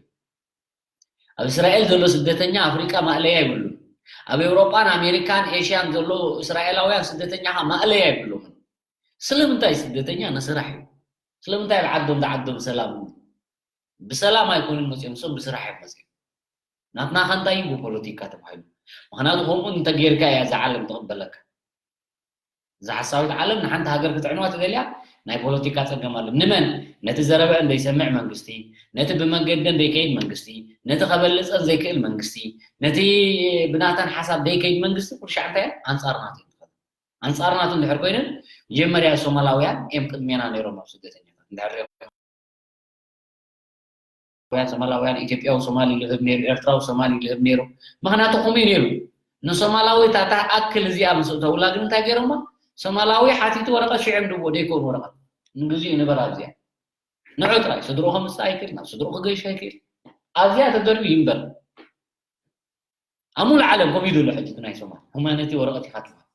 ኣብ እስራኤል ዘሎ ስደተኛ ኣፍሪቃ ማእለያ ይብሉን፣ ኣብ ኤውሮጳን ኣሜሪካን ኤሽያን ዘሎ እስራኤላውያን ስደተኛ ኸዓ ማእለያ ይብሎምን። ስለምንታይ? ስደተኛ ንስራሕ እዩ። ስለምንታይ? ኣብ ዓዶም ዝዓዶም ሰላም፣ ብሰላም ኣይኮኑን መፅኦም፣ እሶም ብስራሕ እዮም መፅኦም። ናትና ኸ እንታይ እዩ? ብፖለቲካ ተባሂሉ። ምኽንያቱ ከምኡ እንተጌርካ እያ እዛ ዓለም ትቕበለካ። እዛ ሓሳዊት ዓለም ንሓንቲ ሃገር ክትዕንዋ ትደልያ ናይ ፖለቲካ ፀገም ኣሎ። ንመን? ነቲ ዘረበአን ዘይሰምዕ መንግስቲ፣ ነቲ ብመንገደን ዘይከይድ መንግስቲ፣ ነቲ ከበልፀን ዘይክእል መንግስቲ፣ ነቲ ብናተን ሓሳብ ዘይከይድ መንግስቲ ኩሉ ሻዕ እንታይ እየን? ኣንፃር ናቱ እየን። ኣንፃር ናቱ እንድሕር ኮይነን መጀመርያ ሶማላውያን እዮም ቅድሜና ነይሮም ኣብ ስደተኛታት እንድሕር ሪኦም። ሶማላውያን፣ ኢትዮጵያዊ ሶማሊ ልህብ ነይሩ፣ ኤርትራዊ ሶማሊ ልህብ ነይሩ። ምኽንያቱ ከምኡ እዩ ነይሩ። ንሶማላዊት ኣታ ኣክል እዚኣ ምስ እተውላ ግን እንታይ ገይሮማ? ሶማላዊ ሓቲቱ ወረቐት ሽዕም ድዎ ደይኮን ወረቐት ንግዚኡ ንበር ኣብዚኣ ንዑ ጥራይ ስድርኡ ከምፅእ ኣይክእል፣ ናብ ስድርኡ ክገይሽ ኣይክእል። ኣብዚኣ ተደርቢ ይንበር። ኣብ ሙሉእ ዓለም ከምኡ እዩ ዘሎ ሕጂ እቲ ናይ ሶማል ሁማኒቲ ወረቐት ኢኻ ትበሃል።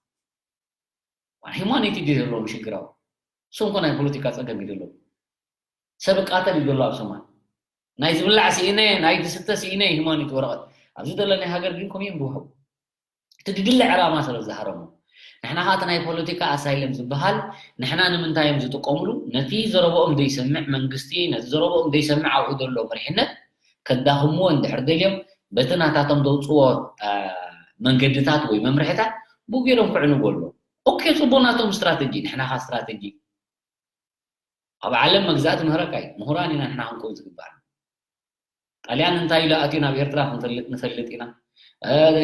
ዋን ሂማኒቲ ድዩ ዘለዎም ሽግር ኣብኡ? እሶም እኮ ናይ ፖለቲካ ጸገም እዩ ዘለዎም። ሰብ እቃተል እዩ ዘሎ ኣብ ሶማል። ናይ ዝብላዕ ስኢነ፣ ናይ ዝስተ ስኢነ ሂማኒቲ ወረቐት። ኣብዚ ዘለናይ ሃገር ግን ከምኡ እዮም ዝውሃቡ። እቲ ድድለ ዕላማ ስለ ዝሃረሙ። ንሕና ኸዓ እቲ ናይ ፖለቲካ ኣሳይለም ዝበሃል ንሕና ንምንታይ እዮም ዝጥቀምሉ? ነቲ ዘረብኦም ዘይሰምዕ መንግስቲ፣ ነቲ ዘረብኦም ዘይሰምዕ ኣብኡ ዘሎ መሪሕነት ከዳኽምዎ እንድሕር ደልዮም በቲ ናታቶም ዘውፅዎ መንገድታት ወይ መምርሕታት ብኡ ገይሮም ክዕንዎ ኣለዎም። ኦኬ፣ ፅቡቅ ናቶም ስትራተጂ፣ ንሕና ካ ስትራተጂ ኣብ ዓለም መግዛእቲ ምህረካ እዩ። ምሁራን ኢና ንሕና ክንከውን ዝግባኣና። ጣልያን እንታይ ኢሉ ኣትዩ ናብ ኤርትራ ክንፈልጥ ንፈልጥ ኢና።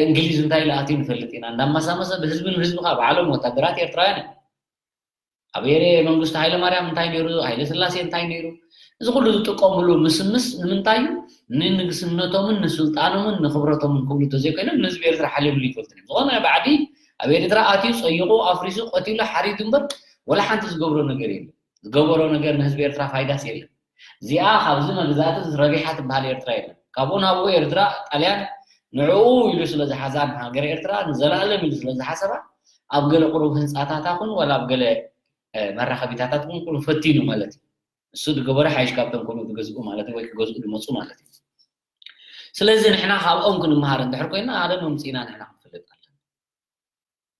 እንግሊዝ እንታይ ኢሉ ኣትዩ ንፈልጥ ኢና። እንዳማሳመሰ ብህዝቢ ንህዝቢ ካብ ዓለም ወታደራት ኤርትራውያን እዮም። ኣብ ኤርትራ መንግስቱ ሃይለማርያም እንታይ ነይሩ፣ ሃይለ ስላሴ እንታይ ነይሩ፣ እዚ ኩሉ ዝጥቀምሉ ምስምስ ንምንታይ እዩ? ንንግስነቶምን ንስልጣኖምን ንክብረቶምን ክብሉ እንተዘይኮይኖም ንህዝቢ ኤርትራ ሓልዮምሉ ይፈልጡን እዮም። ዝኾነ ባዕዲ ኣብ ኤርትራ ኣትዩ ጸይቑ ኣፍሪሱ ቀቲሉ ሓሪዱ እምበር ወላ ሓንቲ ዝገብሮ ነገር የለን። ዝገበሮ ነገር ንህዝቢ ኤርትራ ፋይዳስ የለን። እዚኣ ካብዚ መግዛእቲ ረቢሓ ትበሃል ኤርትራ የለን። ካብኡ ናብኡ ኤርትራ ጣልያን ንዕኡ ኢሉ ስለ ዝሓዛን ሃገር ኤርትራ ንዘላለም ኢሉ ስለ ዝሓሰባ ኣብ ገለ ቁሩብ ህንፃታት ኣኹን ወላ ኣብ ገለ መራኸቢታታት እውን ኩሉ ፈቲኑ ማለት እዩ። እሱ ዝገበረ ሓይሽ ካብቶም ከምኡ ዝገዝኡ ማለት እዩ ወይ ክገዝኡ ዝመፁ ማለት እዩ። ስለዚ ንሕና ካብኦም ክንመሃር እንድሕር ኮይና ሓደ መምፅኢና ንሕና ክንፈልጥ ኣለና።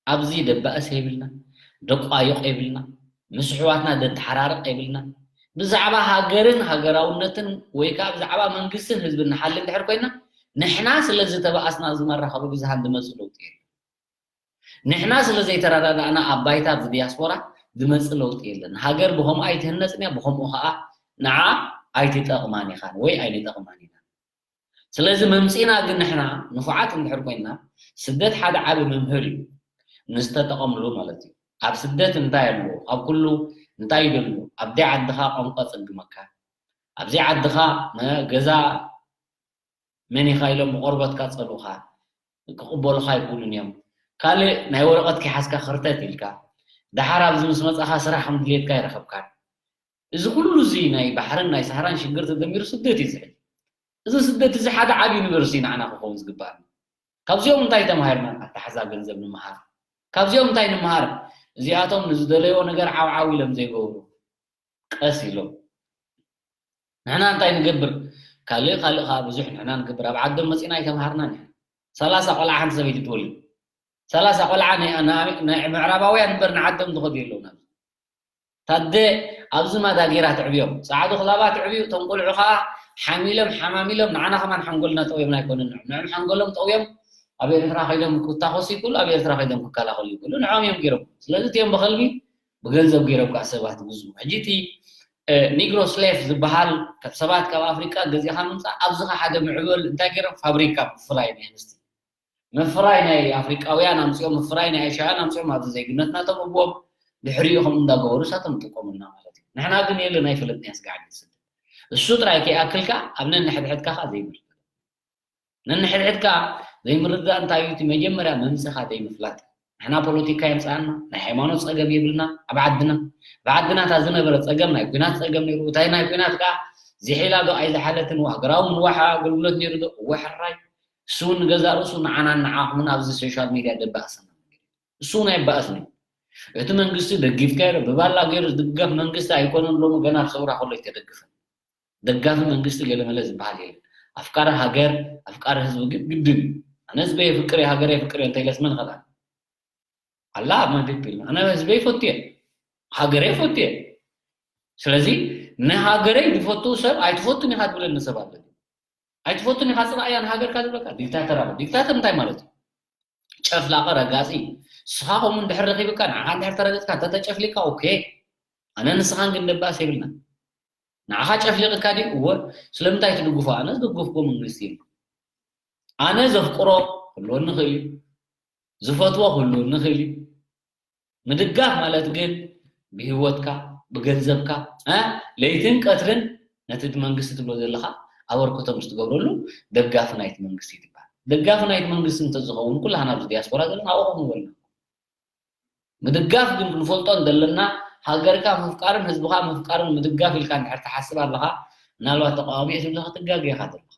ኣብዚ ደባእስ የብልና፣ ደቋይቕ የብልና፣ ምስ ኣሕዋትና ደተሓራርቕ የብልና። ብዛዕባ ሃገርን ሃገራውነትን ወይ ከዓ ብዛዕባ መንግስትን ህዝብን ንሓሊ እንድሕር ኮይና ንሕና ስለ ዝተባኣስና ኣብዚ መራኸቢ ብዙሃን ዝመፅእ ለውጢ የለን። ንሕና ስለ ዘይተረዳዳእና ኣብ ባይታ ኣብዚ ዲያስፖራ ዝመፅእ ለውጢ የለን። ሃገር ብኸምኡ ኣይትህነፅን እያ፣ ብኸምኡ ከዓ ንዓ ኣይትጠቕማን ኢኻን ወይ ኣይንጠቕማን ኢና። ስለዚ መምፂእና ግን ንሕና ንፉዓት እንድሕር ኮይንና ስደት ሓደ ዓቢ መምህር እዩ ንዝተጠቐምሉ ማለት እዩ። ኣብ ስደት እንታይ ኣሎ? ኣብ ኩሉ እንታይ ይደሉ? ኣብደይ ዓድኻ ቋንቋ ጸግመካ፣ ኣብዘይ ዓድኻ ገዛ መን ኢኻ ኢሎም ብቆርበትካ ጸሉኻ፣ ክቕበሉኻ ኣይክእሉን እዮም። ካልእ ናይ ወረቐት ከይሓዝካ ክርተት ኢልካ፣ ደሓር ኣብዚ ምስ መጻኻ ስራሕ ከም ድሌትካ ኣይረኸብካን። እዚ ኩሉ እዚ ናይ ባሕርን ናይ ሳህራን ሽግር ተደሚሩ ስደት እዩ ዝሕል። እዚ ስደት እዚ ሓደ ዓብ ዩኒቨርሲቲ ንዓና ክኸውን ዝግባእ። ካብዚኦም እንታይ ተማሂርና? ኣተሓዛ ገንዘብ ንምሃር። ካብዚኦም እንታይ ንምሃር? እዚኣቶም ንዝደለዮ ነገር ዓው ዓው ኢሎም ዘይገብሩ፣ ቀስ ኢሎም። ንሕና እንታይ ንገብር? ካልእ ካልእ ከዓ ብዙሕ ንሕና ንገብር። ኣብ ዓዶም መፂና ኣይተምሃርናን ኢና። ሰላሳ ቆልዓ ሓንቲ ሰበይቲ ትወልድ። ሰላሳ ቆልዓ ናይ ምዕራባውያን እምበር ንዓዶም ዝኸዱ የለውን። ኣብዚ ታደ ኣብዚ ማዳ ጌራ ትዕብዮም። ፃዕዱ ክላባ ትዕብዩ። እቶም ቆልዑ ከዓ ሓሚሎም ሓማሚሎም ንዓና ከማን ሓንጎልና ጠውዮም ኣይኮኑን። ንዕም ሓንጎሎም ጠውዮም ኣብ ኤርትራ ከይዶም ክታኸሱ ይክእሉ፣ ኣብ ኤርትራ ከይዶም ክከላኸሉ ይክእሉ። ንዕኦም እዮም ገይሮም። ስለዚ እቲኦም ብኸልቢ ብገንዘብ ገይሮም ከዓ ሰባት ግዙ። ሕጂ እቲ ኒግሮ ስሌፍ ዝበሃል ሰባት ካብ ኣፍሪቃ ገዚኻ ምምፃእ ኣብዚ ከዓ ሓደ ምዕበል እንታይ ገይሮም ፋብሪካ ምፍራይ ናይ ኣንስቲ ምፍራይ ናይ ኣፍሪቃውያን ኣምፅኦም ምፍራይ ናይ ኤሽያውያን ኣምፅኦም ኣብዚ ዜግነትና ተመብዎም ድሕሪኡ ከም እንዳገበሩ እሳቶም ይጥቀሙልና ማለት እዩ። ንሕና ግን የለን ኣይፈለጥና ስጋዕ ስደት እሱ ጥራይ ከይኣክልካ ኣብ ነንሕድሕድካ ከዓ ዘይምርዳእ ነንሕድሕድካ ዘይምርዳእ እንታይ እዩ እቲ መጀመርያ መምስኻ ዘይምፍላጥ ንሕና ፖለቲካ የምፅኣና ናይ ሃይማኖት ፀገም የብልና ኣብ ዓድና ኣብ ዓድና እታ ዝነበረ ፀገም ናይ ኩናት ፀገም ነይሩ እታይ ናይ ኩናት ከዓ ዚሒላ ዶ ኣይዝሓለትን ሃገራዊ ምንዋሕ ኣገልግሎት ነይሩ ዶ እወ ሕራይ እሱ እውን ንገዛ ርእሱ ንዓና ንዓኹምን ኣብዚ ሶሻል ሚድያ ደባእሰና እሱ እውን ኣይበኣስን እዩ እቲ መንግስቲ ደጊፍካ ብባላ ገይሩ ዝድገፍ መንግስቲ ኣይኮነን ሎሚ ገና ኣብ ሰውራ ከሎ ይተደግፈን ደጋፊ መንግስቲ ገለመለ ዝበሃል የለን ኣፍቃሪ ሃገር ኣፍቃሪ ህዝቢ ግን ግድን ኣነ ህዝበይ የፍቅር ሃገር የፍቅር እንተኢለስ መን ኸላ ኣላ ኣብ መድብ ኢልና ኣነ ህዝበይ ይፈቱ እየ ሃገረይ ይፈቱ እየ ስለዚ ንሃገረይ ዝፈቱ ሰብ ኣይትፈቱን ኢኻ ትብለኒ ሰብ ኣለ ኣይትፈቱን ኢኻ ፅላእያ ንሃገርካ ዝብለካ ዲክታተር ኣሎ ዲክታተር እንታይ ማለት እዩ ጨፍላቐ ረጋፂ ስኻ ከምኡ እንድሕር ረኺብካ ንዓኻ እንድሕር ተረገፅካ እንተተጨፍሊካ ኦኬ ኣነ ንስኻን ግን ደባእስ የብልና ንዓኻ ጨፍሊቕካ ድዩ እወ ስለምንታይ ትድግፎ ኣነ ዝደገፍኩዎ መንግስቲ የለ ኣነ ዘፍቅሮ ክህልወኒ ይኽእል እዩ ዝፈትዎ ክህልወኒ ይኽእል እዩ ምድጋፍ ማለት ግን ብህይወትካ ብገንዘብካ ለይትን ቀትርን ነቲ መንግስቲ ትብሎ ዘለካ ኣበርክቶ ምስ ትገብረሉ ደጋፊ ናይቲ መንግስቲ ትበሃል ደጋፊ ናይቲ መንግስቲ እንተዝኸውን ኩላህና ኣብዚ ዲያስፖራ ዘለና ኣብኡ ንበልና ምድጋፍ ግን ክንፈልጦ ዘለና ሃገርካ ምፍቃርን ህዝብካ ምፍቃርን ምድጋፍ ኢልካ እንድሕር ትሓስብ ኣለካ ምናልባት ተቃዋሚ እየ ትብለካ ትጋገ ኢካ ዘለካ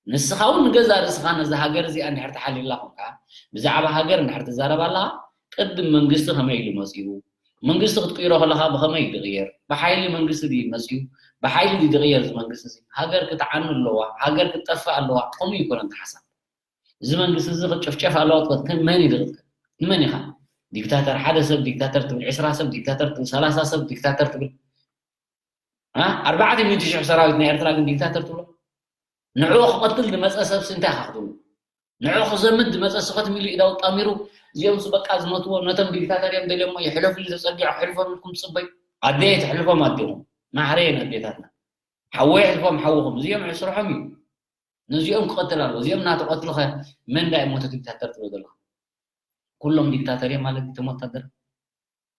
ንስኻ እውን ንገዛእ ርእስኻ ነዛ ሃገር እዚኣ እንድሕር ትሓልየላ ኮንካ፣ ብዛዕባ ሃገር እንድሕር ትዛረብ ኣለኻ፣ ቅድም መንግስቲ ከመይ ኢሉ መጺኡ፣ መንግስቲ ክትቅይሮ ከለኻ ብኸመይ እዩ ዝቕየር፣ ብሓይሊ መንግስቲ ድዩ መጺኡ፣ ብሓይሊ ድዩ ዝቕየር እዚ መንግስቲ እዚ፣ ሃገር ክትዓኑ ኣለዋ፣ ሃገር ክትጠፍእ ኣለዋ፣ ከምኡ ኣይኮነን እቲ ሓሳብ። እዚ መንግስቲ እዚ ክጭፍጨፍ ኣለዋ ትብል፣ መን እዩ ዝቕትል? ንመን ኢኻ? ዲክታተር፣ ሓደ ሰብ ዲክታተር ትብል፣ ዕስራ ሰብ ዲክታተር ትብል፣ ሰላሳ ሰብ ዲክታተር ትብል፣ ኣርባዕተ ሚእቲ ሽሕ ሰራዊት ናይ ኤርትራ ግን ዲክታተር ትብሎ ንዕኡ ክቐትል ዝመፀ ሰብሲ እንታይ ኢኻ ክትብሉ ንዕኡ ክዘምት ዝመፀ ስኸት ሚሉ ኢዳው ጣሚሩ እዚኦም ሱ በቃ ዝመትዎ ነቶም ዲክታተር እዮም ደልዮሞ ይሕለፉሉ ተፀጊዑ ክሕልፎም ኢልኩም ትፅበዩ ኣደየ ትሕልፎም ኣዴኹም ማሕረ እየን ኣዴታትና ሓወይ ሕልፎም ሓውኹም እዚኦም ስርሖም እዩ ነዚኦም ክቐትል ኣለዎ እዚኦም እናተቐትሉ ኸ መን ዳ እሞ ዲክታተር ትብሎ ዘለኹም ኩሎም ዲክታተር እዮም ማለት እዩ እቶም ወታደር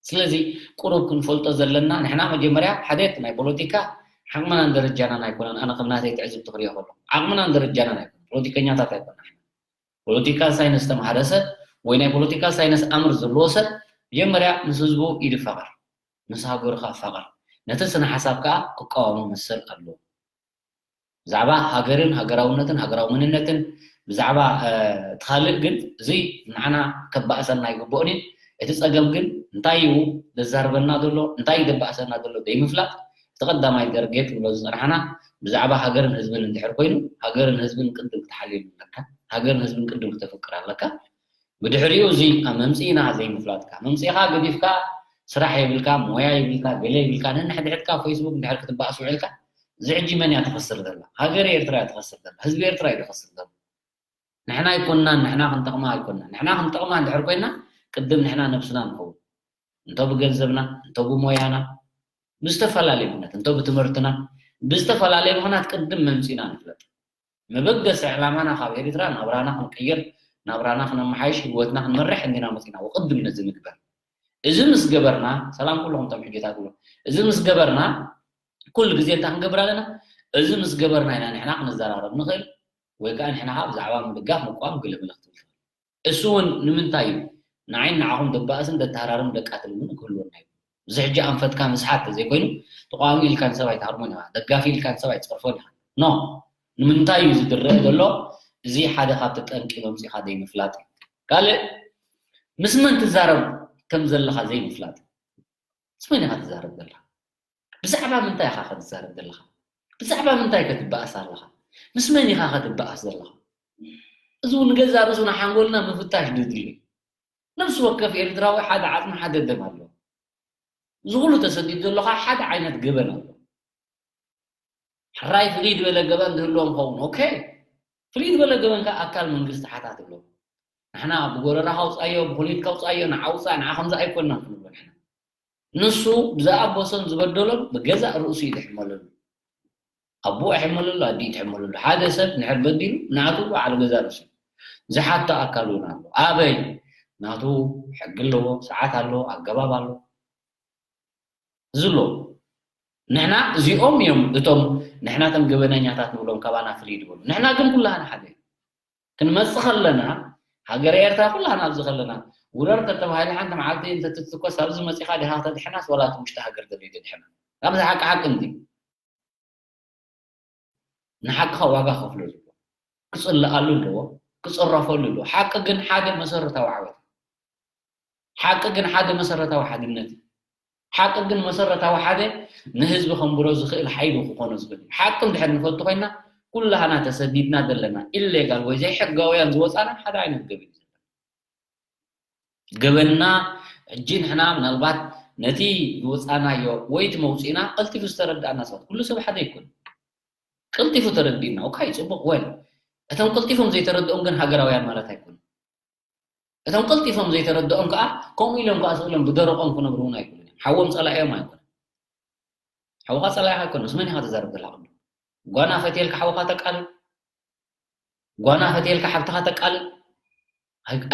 ስለዚ ቁሩብ ክንፈልጦ ዘለና ንሕና መጀመርያ ሓደት ናይ ፖለቲካ ዓቕምናን ደረጃናን ኣይኮነን ኣነ ከም ናተይ ትዕዝብቲ ክሪኦ ከሎ ዓቕምናን ደረጃናን ኣይኮነ ፖለቲከኛታት ኣይኮነ ፖለቲካል ሳይንስ ዝተምሃረ ሰብ ወይ ናይ ፖለቲካል ሳይንስ ኣምር ዘለዎ ሰብ መጀመርያ ምስ ህዝቡ ይድፋቐር ምስ ሃገሩ ከዓ ፋቐር ነቲ ስነ ሓሳብ ከዓ ክቃወሞ መሰል ኣለዎ ብዛዕባ ሃገርን ሃገራውነትን ሃገራዊ መንነትን ብዛዕባ እቲ ካልእ ግን እዚ ንዓና ከባእሰና ኣይግብኦን እዩ እቲ ፀገም ግን እንታይ እዩ ዘዛርበና ዘሎ እንታይ እዩ ዘባእሰና ዘሎ ዘይምፍላጥ እቲ ቀዳማይ ደርጌ ትብሎ ዝፀናሕና ብዛዕባ ሃገርን ህዝብን እንድሕር ኮይኑ ሃገርን ህዝብን ቅድም ክትሓልየሉ ኣለካ ሃገርን ህዝብን ቅድም ክተፍቅር ኣለካ ብድሕሪኡ እዚ ኣብ መምፅኢና ዘይምፍላጥካ መምፅኢኻ ገዲፍካ ስራሕ የብልካ ሞያ የብልካ ገለ የብልካ ነንሕድሕድካ ፌስቡክ እንድሕር ክትበኣስ ውዕልካ እዚ ሕጂ መን እያ ትኸስር ዘላ ሃገር ኤርትራ እያ ትኸስር ዘላ ህዝቢ ኤርትራ እዩ ዝኸስር ዘሎ ንሕና ኣይኮንናን ንሕና ክንጠቕማ ኣይኮንና ንሕና ክንጠቕማ እንድሕር ኮይና ቅድም ንሕና ነብስና ንኸውን እንተ ብገንዘብና እንተ ብሞያና ብዝተፈላለየ ምክንያት እንተ ብትምህርትና ብዝተፈላለየ ምክንያት ቅድም መምፅኢና ንፍለጥ መበገሲ ዕላማና ካብ ኤርትራ ናብራና ክንቅይር ናብራና ክነመሓይሽ ህይወትና ክንመርሕ እንዲና መፂና ወቅድም ነዚ ምግበር እዚ ምስ ገበርና ሰላም ኩልኹም ቶም ሕጅታት ብሎ እዚ ምስ ገበርና ኩሉ ግዜ እንታይ ክንገብር ኣለና እዚ ምስ ገበርና ኢና ንሕና ክንዘራረብ ንኽእል ወይ ከዓ ንሕና ከዓ ብዛዕባ ምድጋፍ ምቋም ግልምልኽ ትብል እሱ እውን ንምንታይ እዩ ንዓይን ንዓኹም ደባእስን ደተሃራርም ደቃትል እውን ክህልወና እዩ እዚ ሕጂ ኣንፈትካ ምስሓት ተዘይኮይኑ ተቃዋሚ ኢልካ ንሰብ ኣይትሃርሞን ኢኻ፣ ደጋፊ ኢልካ ንሰብ ኣይትፀርፎን ኢኻ። ኖ፣ ንምንታይ እዩ ዝድረእ ዘሎ? እዚ ሓደ ካብቲ ጠንቂ መምፂኻ ዘይምፍላጥ እዩ። ካልእ ምስ መን ትዛረብ ከም ዘለኻ ዘይምፍላጥ። ምስ መን ኢኻ ትዛረብ ዘለኻ? ብዛዕባ ምንታይ ኢኻ ከ ትዛረብ ዘለኻ? ብዛዕባ ምንታይ ከ ትበኣስ ኣለኻ? ምስ መን ኢኻ ከ ትበኣስ ዘለኻ? እዚ እውን ንገዛእ ርእሱ ንሓንጎልና ምፍታሽ ድድሊ። ነፍሲ ወከፍ ኤርትራዊ ሓደ ዓጽሚ ሓደ ደም ኣለዎ። እዚ ኩሉ ተሰዲዱ ዘሎ ከዓ ሓደ ዓይነት ገበን ኣሎ። ሕራይ ፍልይ ዝበለ ገበን ዝህልዎም ኸውን። ኦኬ፣ ፍልይ ዝበለ ገበን ከዓ ኣካል መንግስቲ ሓታት ኣለዎ። ንሕና ብጎረራኻ ኣውፃዮ፣ ብኩሊትካ ኣውፃዮ፣ ንዓ ውፃእ፣ ንዓ ከምዚ ኣይኮንና ክንብሎ ንሕና። ንሱ ብዝኣበሶን ዝበደሎን ብገዛእ ርእሱ እዩ ዝሕመለሉ። ኣቦኡ ይሕመለሉ፣ ኣዲኡ ትሕመለሉ። ሓደ ሰብ ንሕር በዲሉ ናቱ ባዕሉ ገዛእ ርእሱ ዝሓቶ ኣካል እውን ኣሎ። ኣበይ? ናቱ ሕጊ ኣለዎ፣ ስርዓት ኣለዎ፣ ኣገባብ ኣለዎ። ዝሎ ንሕና እዚኦም እዮም እቶም ንሕና ተም ገበነኛታት ንብሎም ካባና ፍልይ ዝበሉ። ንሕና ግን ኩላህና ሓደ እዩ። ክንመጽእ ከለና ሃገረ ኤርትራ ኩላህና ኣብዚ ከለና ውረር ከተባሂለ ሓንቲ መዓልቲ እንተትትኮስ ኣብዚ መጺኻ ዲኻ ተድሕናስ ዋላ እቲ ውሽጢ ሃገር ዘሎ ይድሕና? ኣብዚ ሓቂ ሓቂ እንዲ ንሓቅኻ ዋጋ ከፍሎ ኣለዎ፣ ክጽለኣሉ ኣለዎ፣ ክጽረፈሉ ኣለዎ። ሓቂ ግን ሓደ መሰረታዊ ዓወት እዩ። ሓቂ ግን ሓደ መሰረታዊ ሓድነት እዩ። ሓቂ ግን መሰረታዊ ሓደ ንህዝቢ ከንብሮ ዝኽእል ሓይሊ ክኾኖ ዝኽእል እዩ። ሓቂ እንድሕር ንፈቱ ኮይና ኩላህና ተሰዲድና ዘለና ኢሌጋል ወይ ዘይሕጋውያን ዝወፃና ሓደ ዓይነት ገበን እዩ ዘለና። ገበንና ሕጂ ንሕና ምናልባት ነቲ ዝወፃናዮ ወይ እቲ መውፅእና ቀልጢፉ ዝተረዳእና ሰባት ኩሉ ሰብ ሓደ ኣይኮነ። ቀልጢፉ ተረዲእና ኦካይ ፅቡቅ ወል እቶም ቀልጢፎም ዘይተረድኦም ግን ሃገራውያን ማለት ኣይኮኑ። እቶም ቀልጢፎም ዘይተረድኦም ከዓ ከምኡ ኢሎም ከዓ ስእሎም ብደረቆም ክነብሩ እውን ኣይክእሉን እዮም። ሓዎም ፀላእዮም ኣይኮነ። ሓውካ ፀላእካ ኣይኮነ። ምስ መን ኢካ ተዛርብ ዘላ ቅድም ጓና ፈትየልካ ሓውካ ተቃልል ጓና ፈትየልካ ሓብትኻ ተቃልል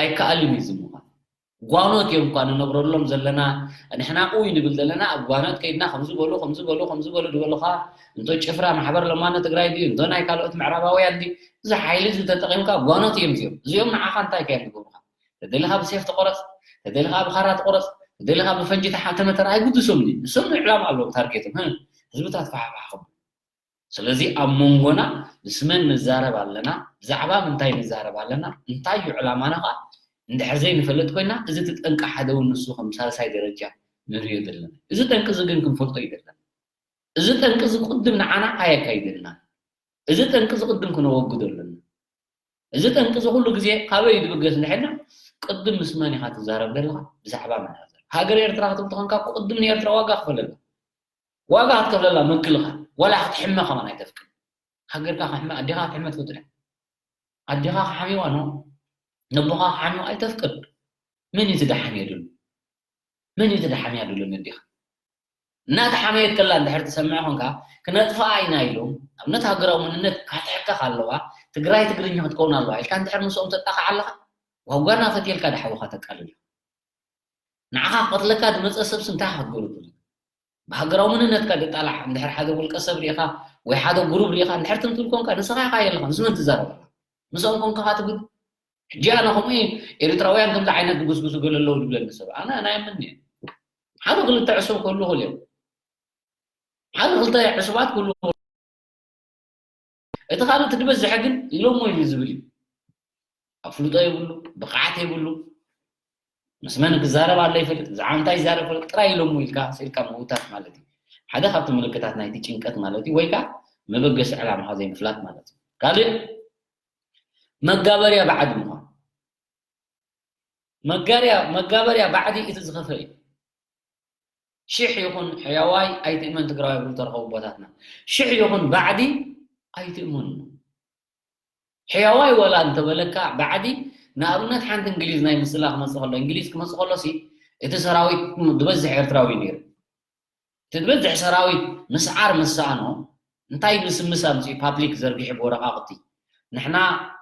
ኣይከኣልን እዩ ዝምዃን። ጓኖት እዮም እኳ ንነብረሎም ዘለና ንሕና ኡይ ንብል ዘለና ኣብ ጓኖት ከይድና ከምዚ በሉ ከምዚ በሉ ከምዚ በሉ ዝበሉካ እንቶ ጭፍራ ማሕበር ለማኖ ትግራይ ድዩ እንቶ ናይ ካልኦት ምዕራባውያን ድዩ እዚ ሓይሊ እዚ ተጠቂምካ ጓኖት እዮም እዚኦም እዚኦም ንዓኻ እንታይ ከ ዝገብሩካ ተደሊኻ ብሴፍ ተቆረፅ ተደሊኻ ብኻራ ተቆረፅ ተደሊኻ ብፈንጂ ተመተር ኣይግድሶም ድዩ ንሶም ዕላማ ኣለዎም ታርጌቶም ህዝብታት ፋሕፋሕ ከብሉ ስለዚ ኣብ መንጎና ምስ መን ንዛረብ ኣለና፣ ብዛዕባ ምንታይ ንዛረብ ኣለና፣ እንታይ እዩ ዕላማና ከኣ እንድሕር ዘይንፈልጥ ኮይና፣ እዚ እቲ ጠንቂ ሓደ እውን ንሱ ከም ሳልሳይ ደረጃ ንርእዮ ዘለና። እዚ ጠንቂ እዚ ግን ክንፈልጦ እዩ ዘለና። እዚ ጠንቂ እዚ ቅድም ንዓና ኣየካይደልናን። እዚ ጠንቂ እዚ ቅድም ክነወግዶ ኣለና። እዚ ጠንቂ እዚ ኩሉ ግዜ ካበይ እዩ ዝብገስ እንድሕር ኢልና፣ ቅድም ምስ መን ኢኻ ትዛረብ ዘለኻ? ብዛዕባ መን ኢኻ ትዛረብ? ሃገር ኤርትራ ክትብል ተኾንካ እኮ ቅድም ንኤርትራ ዋጋ ክፈለላ። ዋጋ ክትከፍለላ ምክልኻል ዋላ ክትሕመ ከማን ኣይተፍቅድ ሃገርካ ክሕመ ኣዴኻ ክትሕመ ትፈቱ ዲኻ ኣዴኻ ክሓምዋ ኖ ነቦኻ ክሓምዋ ኣይተፍቅድ መን እዩ ትደሓምዮ ድሉ መን እዩ ትደሓምያ ድሉ ነዴኻ እናተሓመየት ከላ እንድሕር ትሰምዕ ኮንካ ክነጥፍኣ ኢና ኢሎም ኣብነት ሃገራዊ መንነት ካትሕካ ኣለዋ ትግራይ ትግርኛ ክትከውን ኣለዋ ኢልካ እንድሕር ምስኦም ተጣቕዓ ኣለኻ ዋጓና ፈትየልካ ድሓውኻ ተቃልል ንዓኻ ክቐትለካ ዝመፀ ሰብሲ እንታይ ክትገብሩ ትብሉ? ብሃገራዊ መንነትካ ድጣላዕ እንድሕር ሓደ ውልቀ ሰብ ሪኢኻ ወይ ሓደ ጉሩብ ሪኢኻ እንድሕር ትምትብል ኮንካ ንስኻ ኢኻ የለኻ ምስ መን ትዛረብ ኣለኻ? ምስኦም ኮንካ ካ ትብል? ሕጂ ኣነ ከምኡ እየ ኤርትራውያን ከምዚ ዓይነት ዝጉስጉሱ ገለ ኣለዉ ዝብለኒ ሰብ ኣነ ኣናየምን እየ ሓደ ክልተ ዕሱብ ክህሉ ይኽእሉ እዮም ሓደ ክልተ ዕሱባት ክህሉ እቲ ካልእ እቲ ዝበዝሐ ግን ኢሎሞ ኢሉ ዝብል እዩ ኣፍልጦ የብሉ ብቕዓት የብሉ ምስ መን ክዛረብ ኣሎ ይፈልጥ ብዛዕባ እንታይ ይዛረብ ፈልጥ ጥራይ ኢሎሞ ኢልካ ስኢልካ ምውታት ማለት እዩ ሓደ ካብቲ ምልክታት ናይቲ ጭንቀት ማለት እዩ ወይ ከዓ መበገሲ ዕላማኻ ዘይምፍላጥ ማለት እዩ ካልእ መጋበርያ ባዕዲ ምዃን መጋርያ መጋበርያ ባዕዲ እቲ ዝኸፈ እዩ ሽሕ ይኹን ሕያዋይ ኣይትእመን ትግራዋይ ብሉ ተረኸቡ ኣቦታትና ሽሕ ይኹን ባዕዲ ኣይትእመኑ ሕያዋይ ወላ እንተበለካ ባዕዲ ንኣብነት ሓንቲ እንግሊዝ ናይ ምስላ ክመፅእ ከሎ እንግሊዝ ክመፅእ ከሎ ሲ እቲ ሰራዊት ዝበዝሕ ኤርትራዊ ነይሩ እቲ ዝበዝሕ ሰራዊት ምስዓር ምስ ሰኣኖ እንታይ ምስምስ ኣምፅኡ ፓብሊክ ዘርጊሑ ብወረቃቅቲ ንሕና